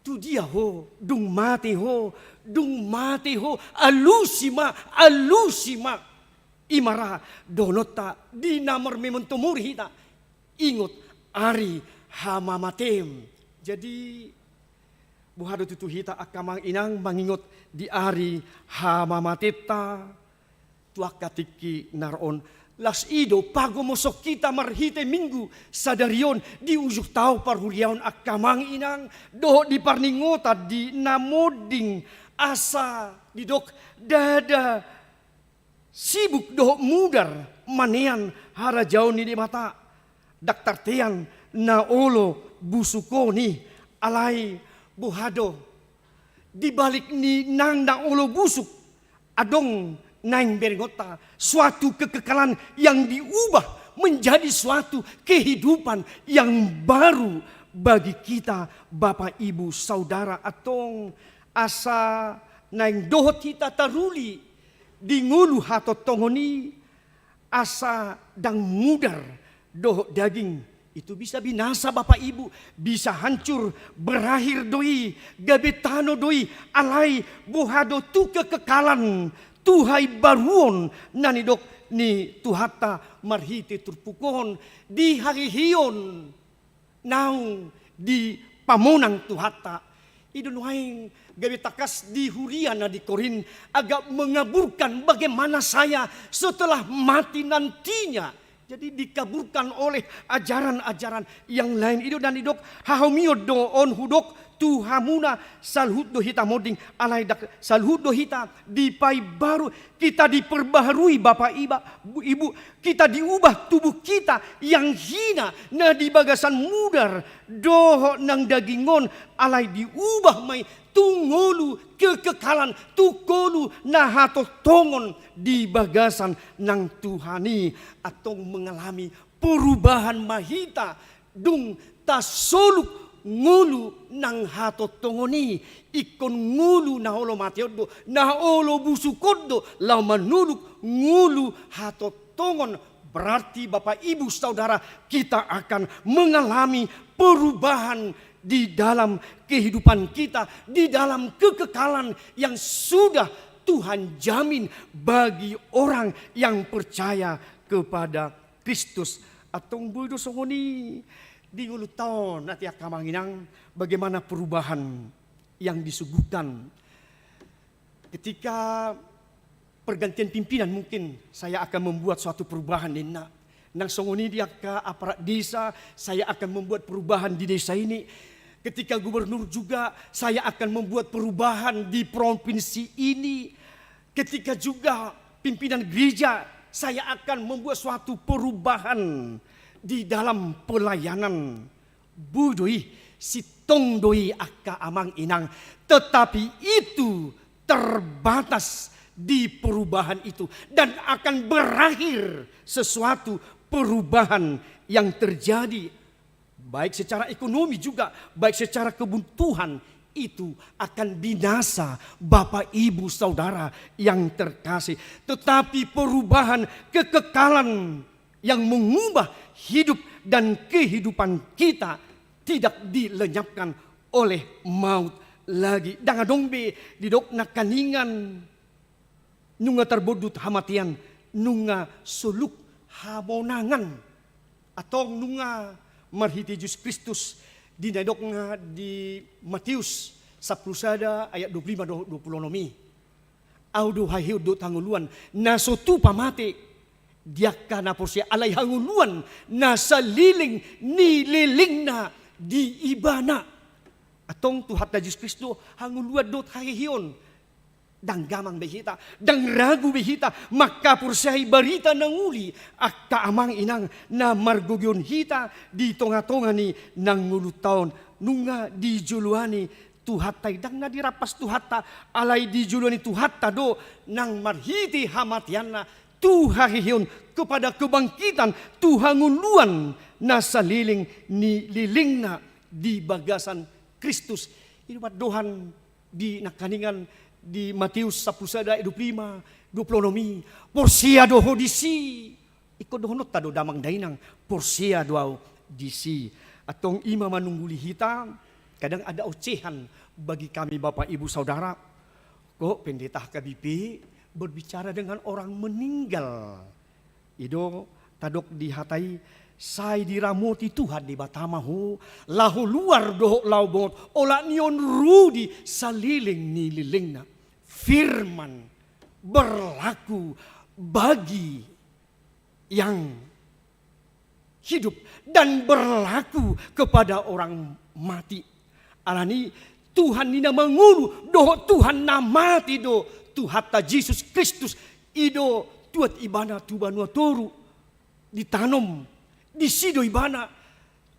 Tu dia ho, dung mate ho, dung mate ho, alusi ma, alusi ma. I ma ra dohononta di na marmementomuur hita. Ingot ari hamamatem. Jadi, boha do tutu hita angka amang inang mangingot di ari hamamatenta? Tu angka tingki na ro on, laos i do pagomoson hita marhite Minggu sadari on di ujung taon parhuriaon angka amang inang, dohot di parningotan di na monding, asa didok ndada sibuk dohot mudar manean harajaon ni Debata. Ndang tartean na olo busuk on i, alai boha do di balik ni nang na olo busuk, adong naeng berengonta suatu kekekalan yang diubah menjadi suatu kehidupan yang baru bagi kita, Bapak, Ibu, Saudara. Antong, asa naeng dohot hita taruli di ngolu hatongtongon i, asa ndang mudar dohot daging itu bisa binasa, Bapak Ibu, bisa hancur, berakhir do i, gabe tano do i, alai boha do tu kekekalan, tu haibaruon na nidok ni Tuhanta marhite turpuk on, di haheheon naung dipamonang Tuhanta. I do nuaeng gabe tangkas di huria na di Korint, agak mengaburkan bagaimana saya setelah mati nantinya. Jadi dikaburkan oleh ajaran-ajaran yang lain. I do na nidok, hahomion do on hudok tu hamuna, saluhut do hita monding, alai ndang saluhut do hita dipaibaru, kita diperbaharui, Bapak, Iba-, Ibu, kita diubah tubuh kita yang hina na di bagasan mudar dohot nang daging on, alai diubah ma i tu ngolu kekekalan, tu ngolu na hatongtongon di bagasan nang Tuhan i. Antong mengalami perubahan ma hita dung tasoluk ngolu nang hatongtongon i. Ingkon ngolu na olo mate on do, na olo busuk on do, laho manoluk ngolu hatongtongon. Berarti, Bapak, Ibu, Saudara, kita akan mengalami perubahan di dalam kehidupan kita, di dalam kekekalan yang sudah Tuhan jamin bagi orang yang percaya kepada Kristus. Antong boi do songon i di ngolunta on, ate angka amang inang, bagaimana perubahan yang disuguhkan. Ketika pergantian pimpinan, mungkin saya akan membuat suatu perubahan, ninna. Nang songon i di angka aparat desa, saya akan membuat perubahan di desa ini. Ketika gubernur juga, saya akan membuat perubahan di provinsi ini. Ketika juga pimpinan gereja, saya akan membuat suatu perubahan di dalam pelayanan. Boi do i, sintong do i, angka amang inang. Tetapi itu terbatas di perubahan itu dan akan berakhir sesuatu perubahan yang terjadi, baik secara ekonomi juga, baik secara kebutuhan, itu akan binasa, Bapak, Ibu, Saudara yang terkasih. Tetapi perubahan, kekekalan yang mengubah hidup dan kehidupan kita tidak dilenyapkan oleh maut lagi. Ndang adong be didok nangkaningan nunga tarbondut hamatean, nunga soluk hamonangan. Antong nunga marhite Jesus Kristus, di na nidokna di Matius sampulu sada ayat dua pulu lima dohot dua pulu onom i. Ahu do haheheon dohot hangoluan, na so tupa mate di angka na porsea, alai hangoluan na saleleng ni lelengna di Ibana. Antong Tuhanta Jesus Kristus do hangoluan dohot haheheon. Ndang gamang be hita, ndang ragu be hita mangkaporseai barita na uli, angka amang inang, na margogoion hita di tongatonga ni na ngolunta on. Nunga dijoloani Tuhanta i, ndang na dirampas Tuhanta, alai dijoloani Tuhanta do nang marhite hamateanna tu haheheon, kepada kebangkitan, tu hangoluan na saleleng ni lelengna di bagasan Kristus. I do pandohan di nangkaningan Di Mateus sampulu sada ayat dua pulu lima, dua pulu onom i, porsea do ho disi. Ingkon dohononta do damang dainang, porsea do au disi. Antong i ma manungguli hita, kadang ada ocehan bagi kami Bapak Ibu Saudara. Kok pendeta H K B P berbicara dengan orang meninggal? I do tadok di hata i, sai diramoti Tuhan Debata ma ho, laho luar dohot laho bongot, olat ni on ro di saleleng ni lelengna. Firman berlaku bagi yang hidup dan berlaku kepada orang mati. Alani Tuhan ni na mangolu dohot Tuhan na mate do Tuhanta Jesus Kristus, i do tuat ibana tu banua toru, ditanom, disi do ibana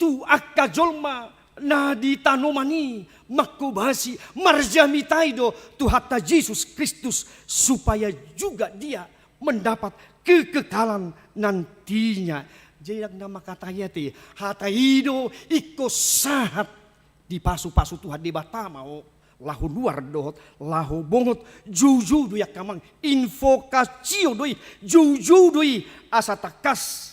tu angka jolma na di tanoman i mangkobasi, marjamita i do Tuhanta Jesus Kristus, supaya juga dia mendapat kekekalan nantinya. Jadi, ndang na mangkatai ate, hata i do ingkon sahat dipasupasu Tuhan Debata ma ho, laho luar dohot laho bongot, joujou do i angka amang, invocatio do i, joujou do i, asa tangkas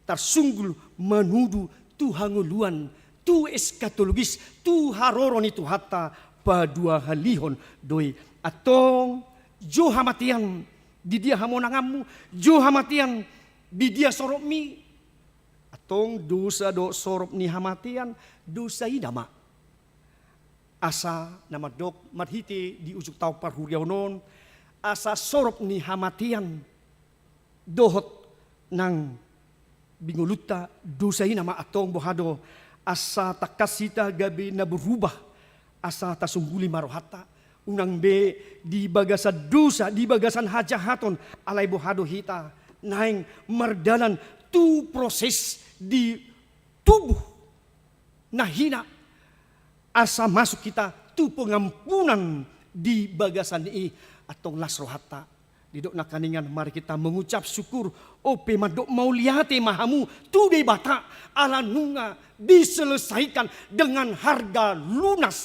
tarsunggul manudu tu hangoluan, tu eskatologis, tu haroro ni Tuhanta paduahalihon do i. Antong, jo hamatean, di dia hamonanganmu? Jo hamatean, di dia soropmi? Antong dosa dohot sorop ni hamatean, dosa i nama. Asa na mandok marhite di ujung taon parhuriaon on, asa sorop ni hamatean dohot nang di ngolunta dosa i nama. Antong boha do, asa tangkas hita gabe na berubah, asa tasungguli ma rohanta, unang be di bagasan dosa, di bagasan hajahaton, alai boha do hita naeng mardalan tu proses di tubuh na hina, asa masuk hita tu pengampunan di bagasan i. Antong las rohanta, didok nangkiningan, mari kita mengucap syukur, dope mandok mauliate ma hamu tu Debata, ala nunga diselesaikan dengan harga lunas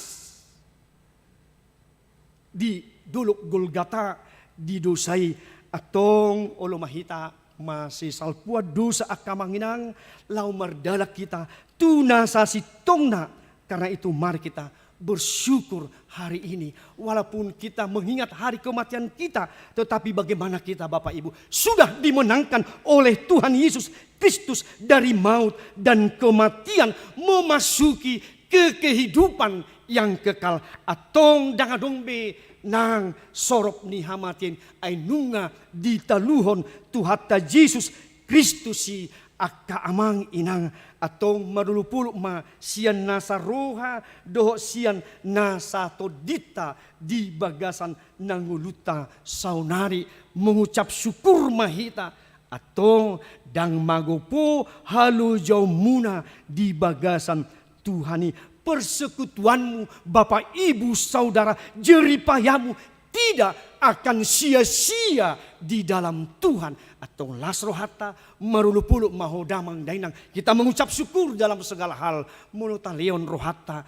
di dolok Golgata di dosa i. Antong olo ma hita masisalpuan dosa angka amang inang, laho mardalan hita tu na sasintongna. Karena itu mari kita bersyukur hari ini. Walaupun kita mengingat hari kematian kita, tetapi bagaimana kita Bapak Ibu sudah dimenangkan oleh Tuhan Yesus Kristus dari maut dan kematian, memasuki ke kehidupan yang kekal. Antong ndang adong be nang sorop ni hamatean, ai nunga ditaluhon Tuhanta Jesus Kristus i angka amang inang. Antong marolopolop ma sian nasa roha dohot sian nasa tondinta di bagasan na ngolunta saonari, mengucap syukur ma hita. Antong ndang magopo halojaonmuna di bagasan Tuhan i, persekutuanmu, Bapak Ibu Saudara, jeripayamu tidak akan sia-sia di dalam Tuhan. Antong las rohanta, marolopolop ma ho damang dainang. Kita mengucap syukur dalam segala hal, molo talehon rohanta,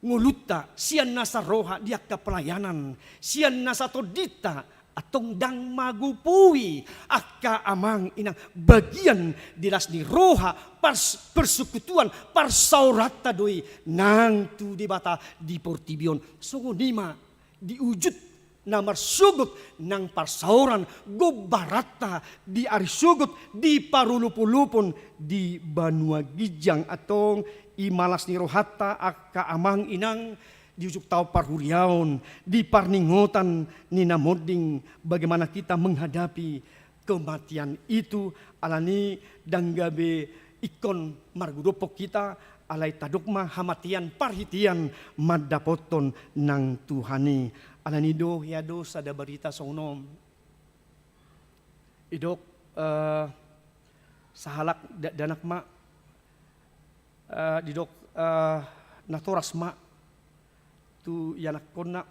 ngolunta, sian nasa roha di angka pelayanan, sian nasa tondinta, antong ndang magopoi angka amang inang, bagian di las ni roha, pars-, persekutuan, parsaoranta do i nang tu Debata di portibi on. Songon i ma di ujut na marsogot nang parsaoran gombaranta di ari sogot di parolopolopon di banua ginjang. Antong i ma las ni rohanta angka amang inang, di ujung taon parhuriaon, di parningotan ni na monding, bagaimana kita menghadapi kematian itu. Alani ndang gabe ingkon margodophon hita, alai tadok ma hamatean parhitean mandapothon nang Tuhan i. Alani do hea do sada barita songon on. Didok, eh, sahalak dakdanak ma, eh, didok, eh, natoras ma tu ianakkonna,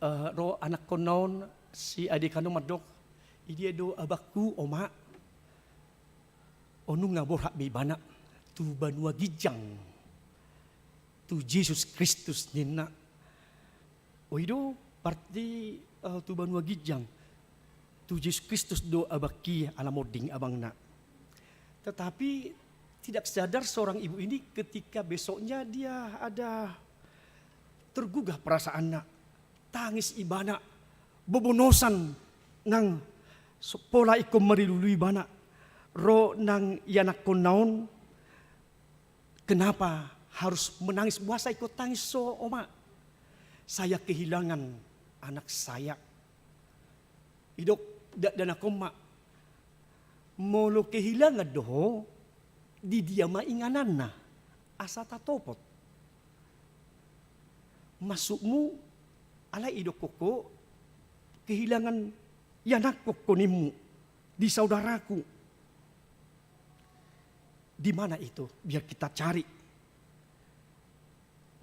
eh, ro anakkonna on, si adekan on mandok, "Idia do abangku, oma?" "O, nunga borhat be ibana tu banua ginjang, tu Jesus Kristus," ninna. Oh, i do, berarti, eh, tu banua ginjang, tu Jesus Kristus do abangki ala monding abangna. Tetapi tidak sadar seorang ibu ini ketika besoknya dia ada tergugah perasaanna, tangis ibana, bobonosan nang so-, pola ingkon marilului ibana, ro nang ianakkonna on, kenapa harus menangis? Boasa ingkon tangis ho, Oma? Saya kehilangan anak saya. Didok dakdanak on ma, molo kehilangan do ho, di dia ma ingananna, asa tatopot? Maksudmu, alai didokkon ho, kehilangan ianakkon ho nimmu, di saudaraku. Di mana itu? Biar kita cari.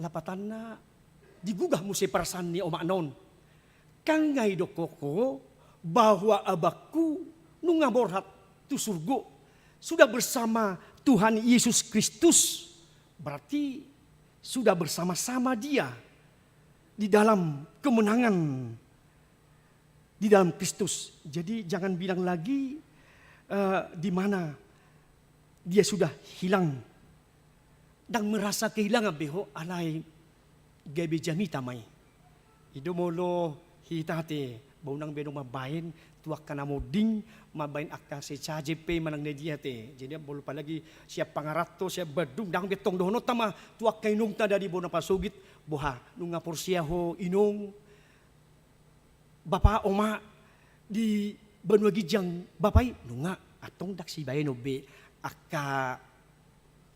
Lapatanna, digugah muse perasaan ni omakna on. Kan nga didokkon ho bahwa abangku nunga borhat tu surgo, sudah bersama Tuhan Yesus Kristus, berarti sudah bersama-sama dia di dalam kemenangan di dalam Kristus. Jadi, jangan bilang lagi, eh, di mana dia sudah hilang. Ndang merasa kehilangan be ho, alai gabe jamita ma i. I do molo hita ate, boi unang be adong mambahen tu angka na monding, mambahen angka sesajen pe manang na dia ate. Jadi, molo apalagi sian Pangaranto, sian Bandung, ndang be tong dohononta ma tu angka inongta na di bona pasogit, boha, nunga porsea ho inong, bapa, oma, di banua ginjang bapa i? Nunga. Antong ndang sibahenon be angka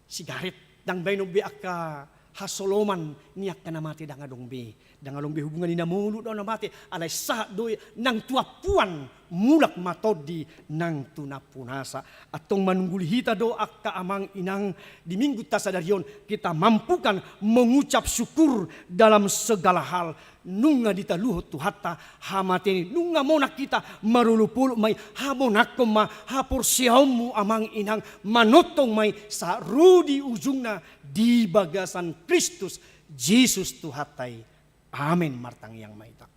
sigaret, ndang bahenon be angka hasoloman ni angka na mate, ndang adong be. Ndang adong be hubungan ni na molu dohot na mate, alai sahat do i nang tu ampuan, mulak ma tondi nang tu nampunasa. Antong manungguli hita do angka amang inang di Minggunta sadari on, kita mampukan mengucap syukur dalam segala hal. Nunga ditaluhon Tuhanta hamatean i, nunga monang hita, marolopolop ma i hamonangkon ma haporseaonmu amang inang, manongtong ma i sahat ro di ujungna di bagasan Kristus Jesus Tuhanta i. Amen. Martangiang ma hita.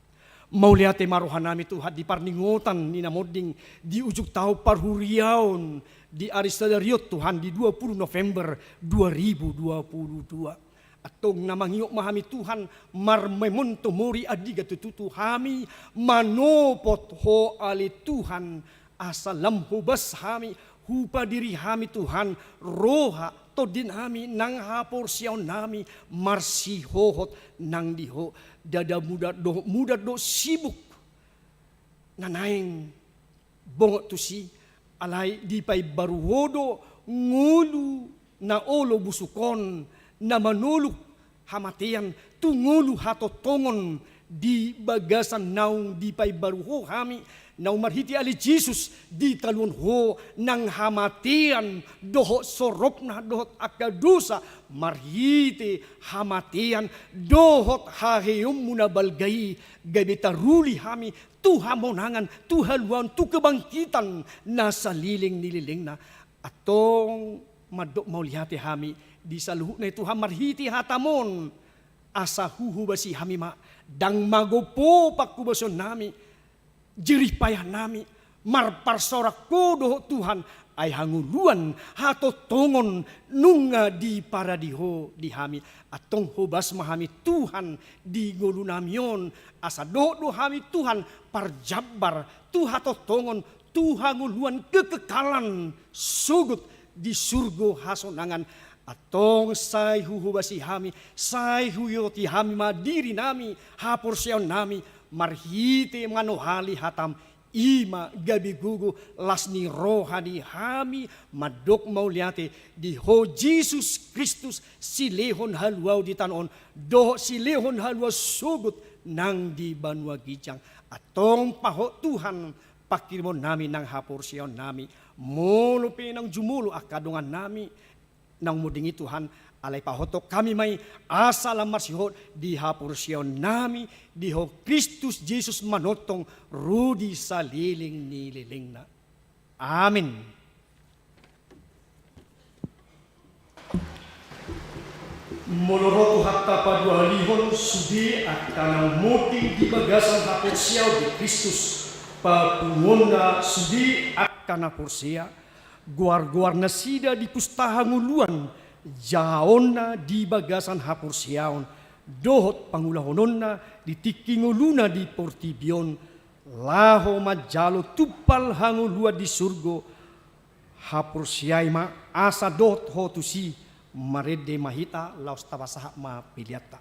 Mauliate ma rohanami Tuhan di parningotan ni na monding di ujung taon parhuriaon di ari sadari on Tuhan di dua puluh November dua ribu dua puluh dua. Antong na mangihut ma hami Tuhan, marmemento mori, andigan tutu hami manopot Ho ale Tuhan, asa lam hobas hami, hupadiri hami Tuhan, roha, tondinami nang haporseaonnami marsihohot nang di Ho. Ndada mudat dohot mudat do sibuk na naeng bongot tusi, alai dipaimbaru Ho do ngolu na olo busuk on, na manoluk hamatean tu ngolu hatongtongon di bagasan naung dipaimbaru Ho hami, naung marhite ale Jesus ditaluhon Ho nang hamatean dohot soropna dohot angka dosa, marhite hamatean dohot haheheonmu na balga i, gabe taruli hami tu hamonangan, tu haluaon, tu kebangkitan na saleleng ni lelengna. Antong mandok mauliate hami di saluhutna i Tuhan marhite hataMon, asa huhobasi hami ma, ndang magompo panghobasionami, jerih payah nami, marparsaoran Ho dohot Tuhan, ai hangoluan, hatongtongon nunga diparade Ho di hami. Antong hobas ma hami Tuhan di ngolunami on, asa dohot do hami Tuhan parjambar tu hatongtongon, tu hangoluan kekekalan sogot di surgo hasonangan. Antong sai huhobasi hami, sai huihoti hami ma dirinami, haporseaonnami, marhite manohali hataM, i ma gabe gogo, las ni roha ni hami mandok mauliate di Ho Jesus Kristus, silehon haluaon di tano on, dohot silehon haluaon sogot nang di banua ginjang. Antong pahot Tuhan pangkirimonnami nang haporseaonnami, molo pe naung jumolo angka dongannami naung monding i Tuhan, alai pahothon hami ma i asa lam marsihohot di haporseaonnami di Ho Kristus Jesus manongtong ro di saleleng ni lelengna. Amen. Molo ro Tuhanta paduahalihon sude angka na ummonding di bagasan haporseaon di Kristus, papunguonna sude angka na porsea, goargoarnasida di pustaha ngoluan, jahaonna di bagasan haporseaon, dohot pangulahononna di tingki ngoluna di portibi on, laho manjalo tumpal hangoluan di surgo. Haporseai ma asa dohot ho tusi. Marende ma hita, laos tapasahat ma peleanta.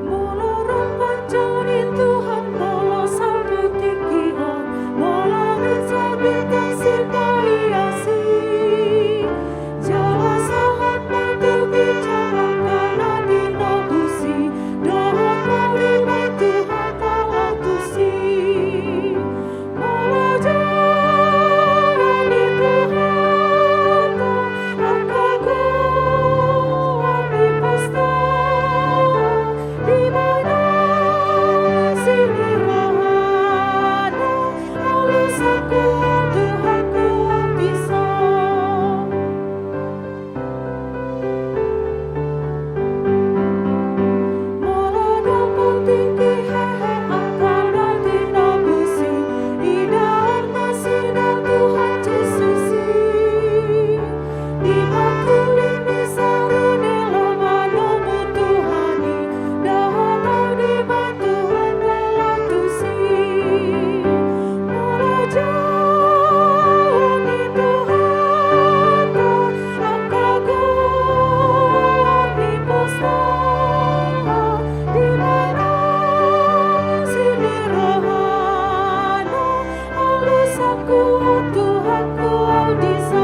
Molo rap panjani Tuhan, molo salpu tingki on, molo bisa bintang sipaiasi, jala sahat ma tu ginjang angka na tinobusi, dohot ma di Tuhanta laho tusi. Molo jala ni Tuhanta angka goar ni pesta, di mana si ni rohana, alusangku Tuhanku on dison. Molo dapot tingki hehe angka na tinobusi, idaon nasida Tuhan Jesus i. Di batu limbing saru ni lomo-lomo Tuhan i, dohot au di batu Tuhan laho tusi. Molo jala ni Tuhanta angka goar ni pesta, di mana si ni rohana, alusangku Tuhanku on dison.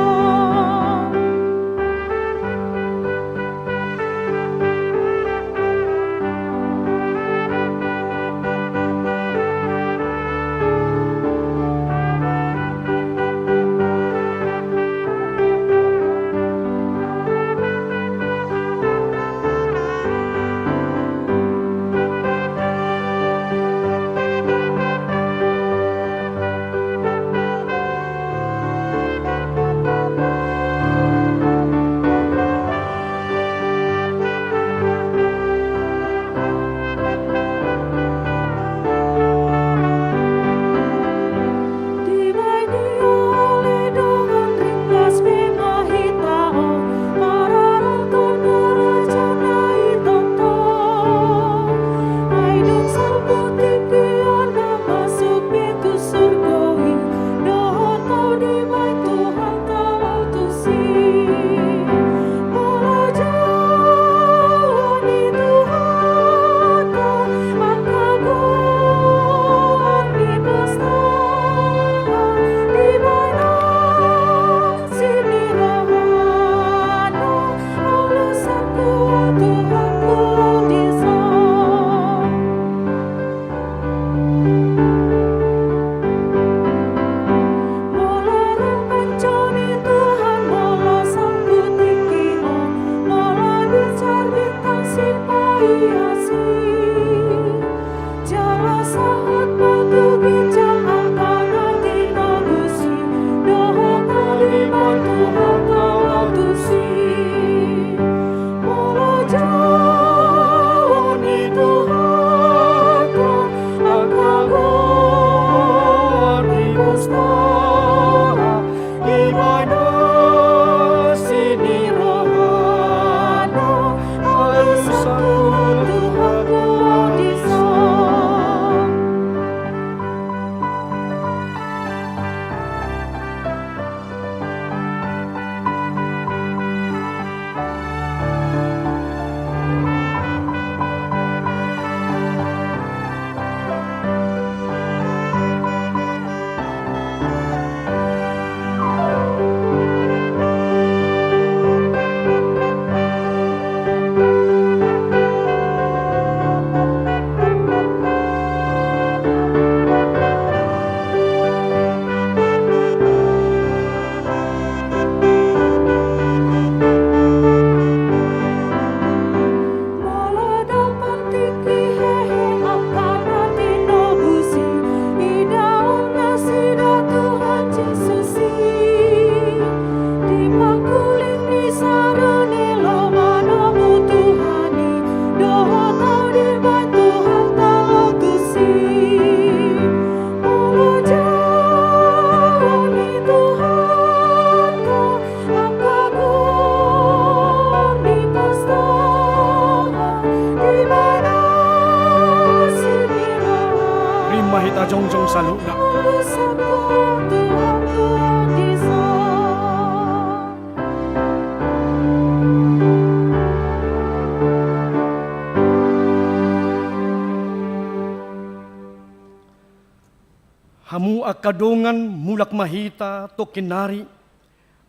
Hamu angka dongan, mulak ma hita tongkin nari.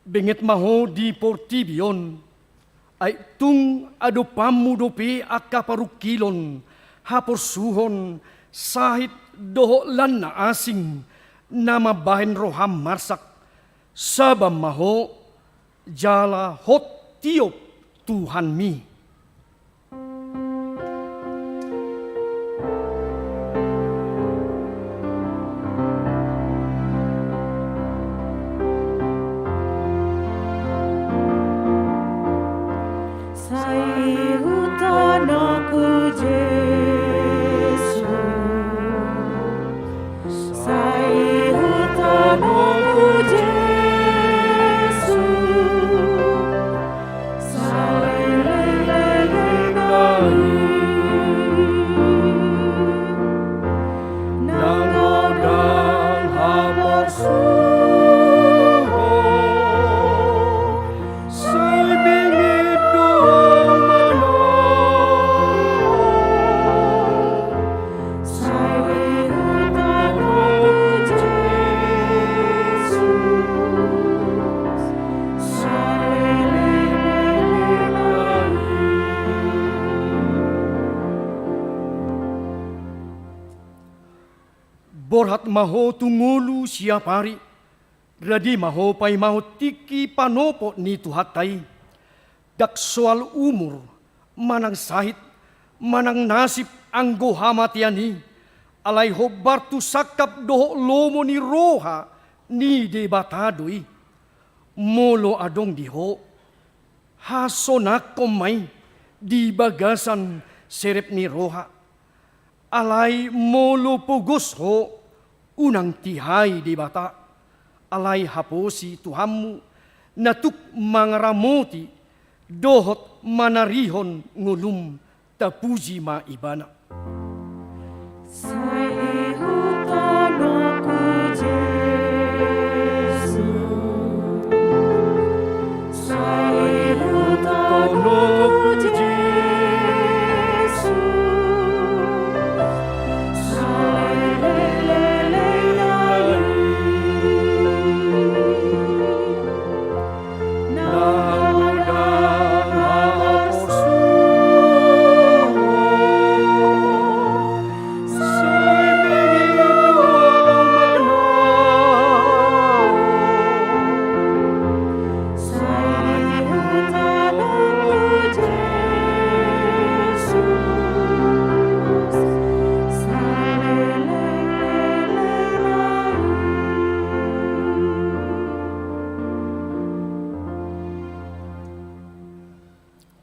Benget ma ho di portibi on. Ai tung adopanmu dope angka parungkilon, haporsuhon, sahit dohot lan na asing, na mambahen roham marsak. Saban ma ho, jala hot tiop Tuhanmi. Sai hutanonku Jesus. Sai hutanonku Jesus. Saleleng-leleng nai. Nang godang haporsuhon. Sai benget do au manang. Sai hutanonku Jesus. Saleleng-leleng nai. Borhat ma ho tu ngolu siapari. Rade ma ho paimahon tingki panopot ni Tuhanta i. Ndang soal umur, manang sahit, manang nasib anggo hamatean i, alai hombar tu sangkap dohot lomo ni roha ni Debata do i. Molo adong di ho, hasonangkon ma i di bagasan serep ni roha. Alai molo pogos ho, unang tihai Debata, alai haposi Tuhanmu, na tuk mangaramoti dohot manarihon ngolum, tapuji ma Ibana. Sai hutanonku Jesus. Sai hutanonku Jesus. Saleleng-leleng nai. Nang godang haporsuhon.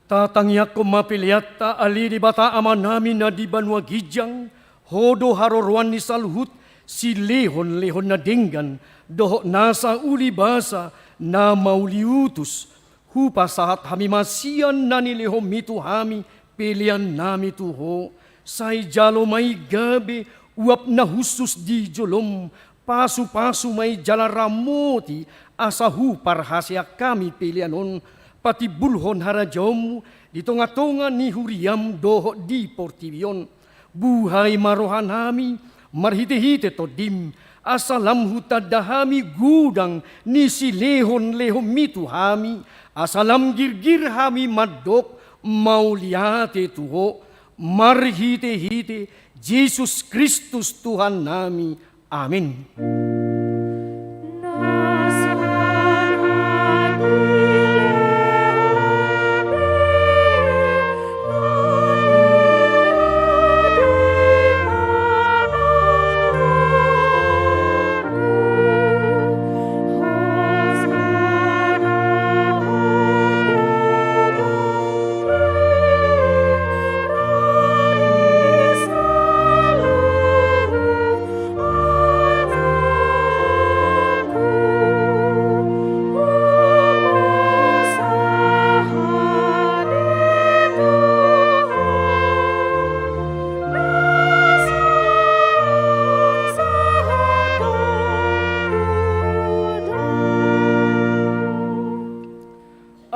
Tatangiangkon ma peleanta, ale Debata Amanami na di banua ginjang. Ho do haroroan ni saluhut silehon-lehon na denggan dohot nasa ulibasa na mauliutus. Hupasahat hami ma sian na nilehonmi tu hami peleannami tu ho. Sai jalo ma i gabe uap na hushus di jolom, pasu-pasu ma i jala ramoti, asa huparhaseang hami pelean on patimbulhon harajaonmu di tonga-tonga ni huriam dohot di portibi on. Buhai ma rohanami marhite-hite Tondim, asa lam hutanda hami godang ni silehon-lehonmi tu hami, asa lam girgir hami mandok mauliate tu ho, marhite-hite Jesus Kristus Tuhannami. Amin.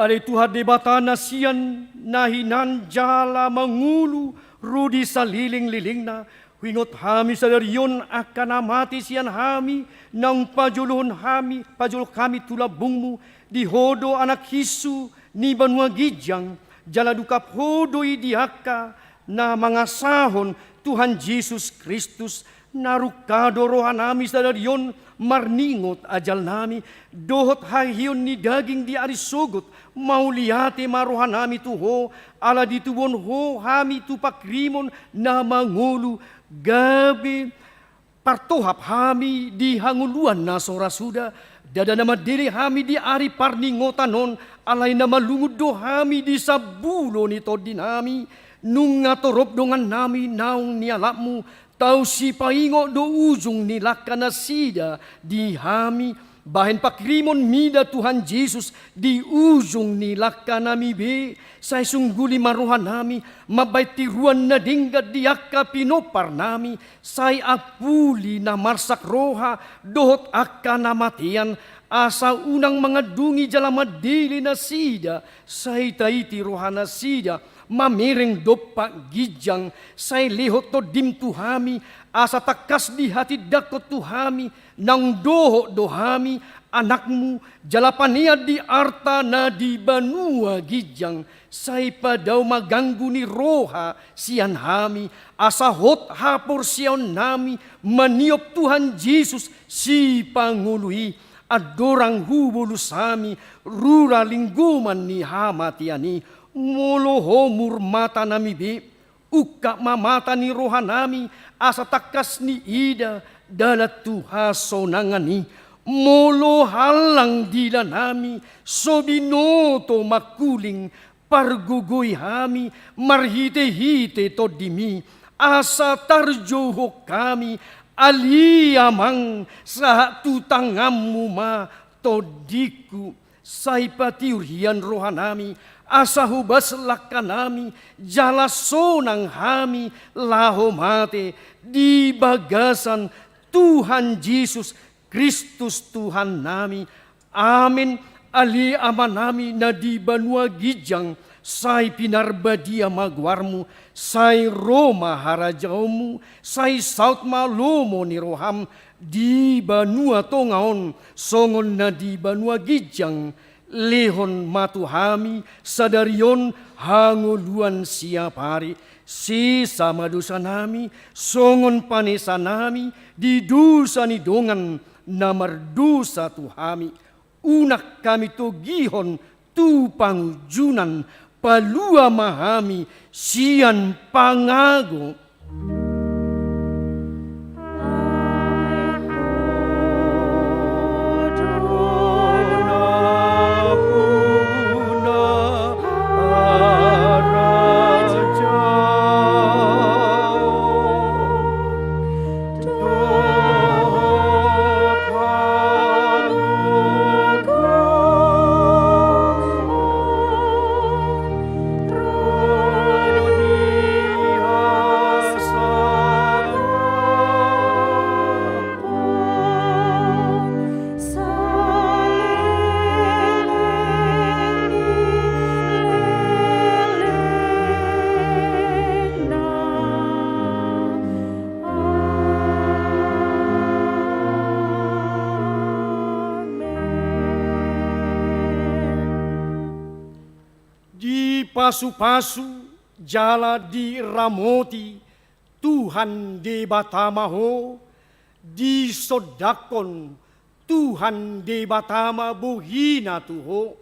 Ale Tuhan Debata na sian na hinan jala mangolu ro di salelenglelengna, huingot hami sadari on angka na mate sian hami, naung pajolohon hami, pajolo hami tu lambungmu, di Ho do anak hinsu ni banua ginjang, jala dungkap Ho do i di angka na mangasahon Tuhan Jesus Kristus. Na rungka do rohanami sadari on marningot ajalnami, dohot haheheon ni daging di ari sogot. Mauliate ma rohanami tu Ho, ala ditubuhon Ho hami tu pangkirimon na mangolu, gabe partohap hami di hangoluan na so ra suda. Ndada na mandele hami di ari parningotan on, alai na malungun do hami di sambulo ni tondinami. Nunga torop dongannami naung nialapmu, tau sipaingot do ujung ni langka nasida di hami. Bahen pangkirimon mida Tuhan Jesus di ujung ni langkanami be. Sai sungguli ma rohanami mambahen tiruan na denggan di angka pinomparnami. Sai ampuli na marsak roha dohot angka na matean, asa unang mangandungi jala mandele nasida. Sai taiti rohanasida mamereng dompak ginjang. Sai lehon tondim tu hami, asa tangkas dihatindangkon tu hami, naung dohot do hami anakmu, jala panean di arta na di banua ginjang. Sai padao ma ganggu ni roha sian hami, asa hot haporseaonnami maniop Tuhan Jesus Sipangolu i. Andorang hubolus hami rura linggoman ni hamatean i, molo homur matanami be, ungkap ma mata ni rohanami, asa tangkas niida dalan tu hasonangan i. Molo hallang dilanami, so binoto mangkuling, pargogoi hami marhitehite tondim i, asa tarjouhon hami, ale Amang, sahat tu tanganmu ma tondingku. Sai patiur hian rohanami, asa hobas langkanami, jala sonang hami laho mate di bagasan Tuhan Jesus Kristus Tuhannami. Amen. Ale Amanami na di banua ginjang, sai pinarbadia ma goarmu, sai ro ma harajaonmu, sai saut ma lomo ni roham di banua tonga on songon na di banua ginjang. Lehon ma tu hami sadari on hangoluan siapari. Sesa ma dosanami songon panesanami di dosa ni dongan na mardosa tu hami. Unang hami togihon tu pangunjunan, palua ma hami sian pangago. Dipasupasu jala diramoti Tuhan Debata ma ho, disondangkon Tuhan Debata ma bohina tu ho,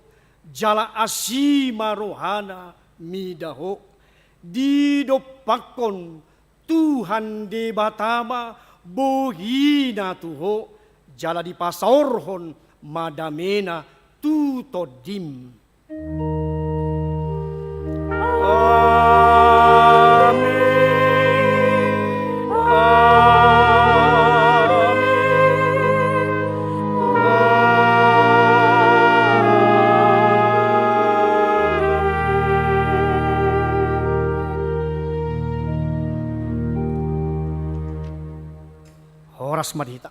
jala asi ma rohana mida ho. Didompakkon Tuhan Debata ma bohina tu ho, jala dipasaorhon ma damena tu tondim. Amen. Amen. Amen. Horas ma di hita.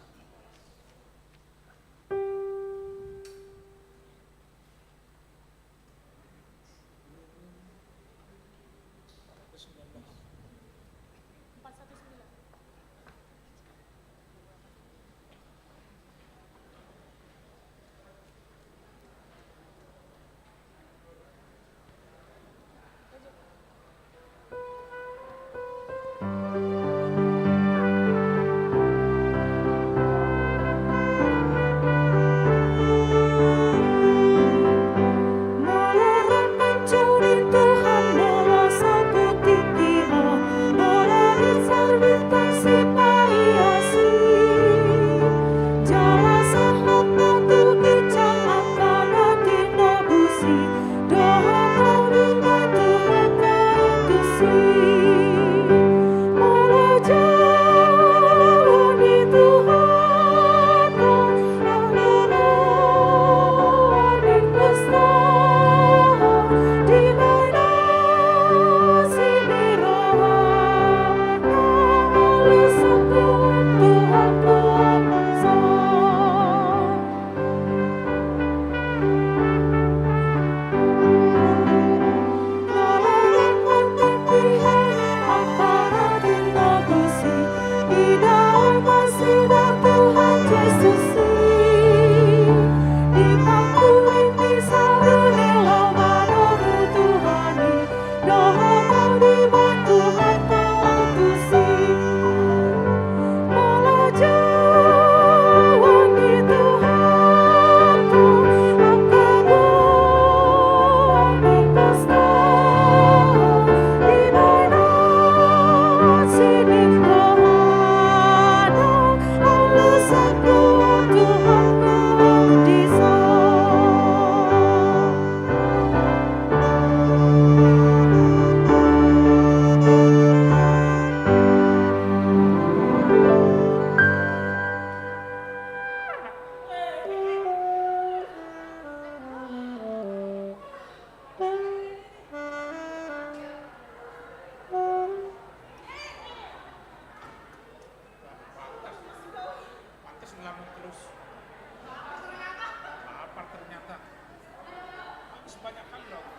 Banyak hal lah.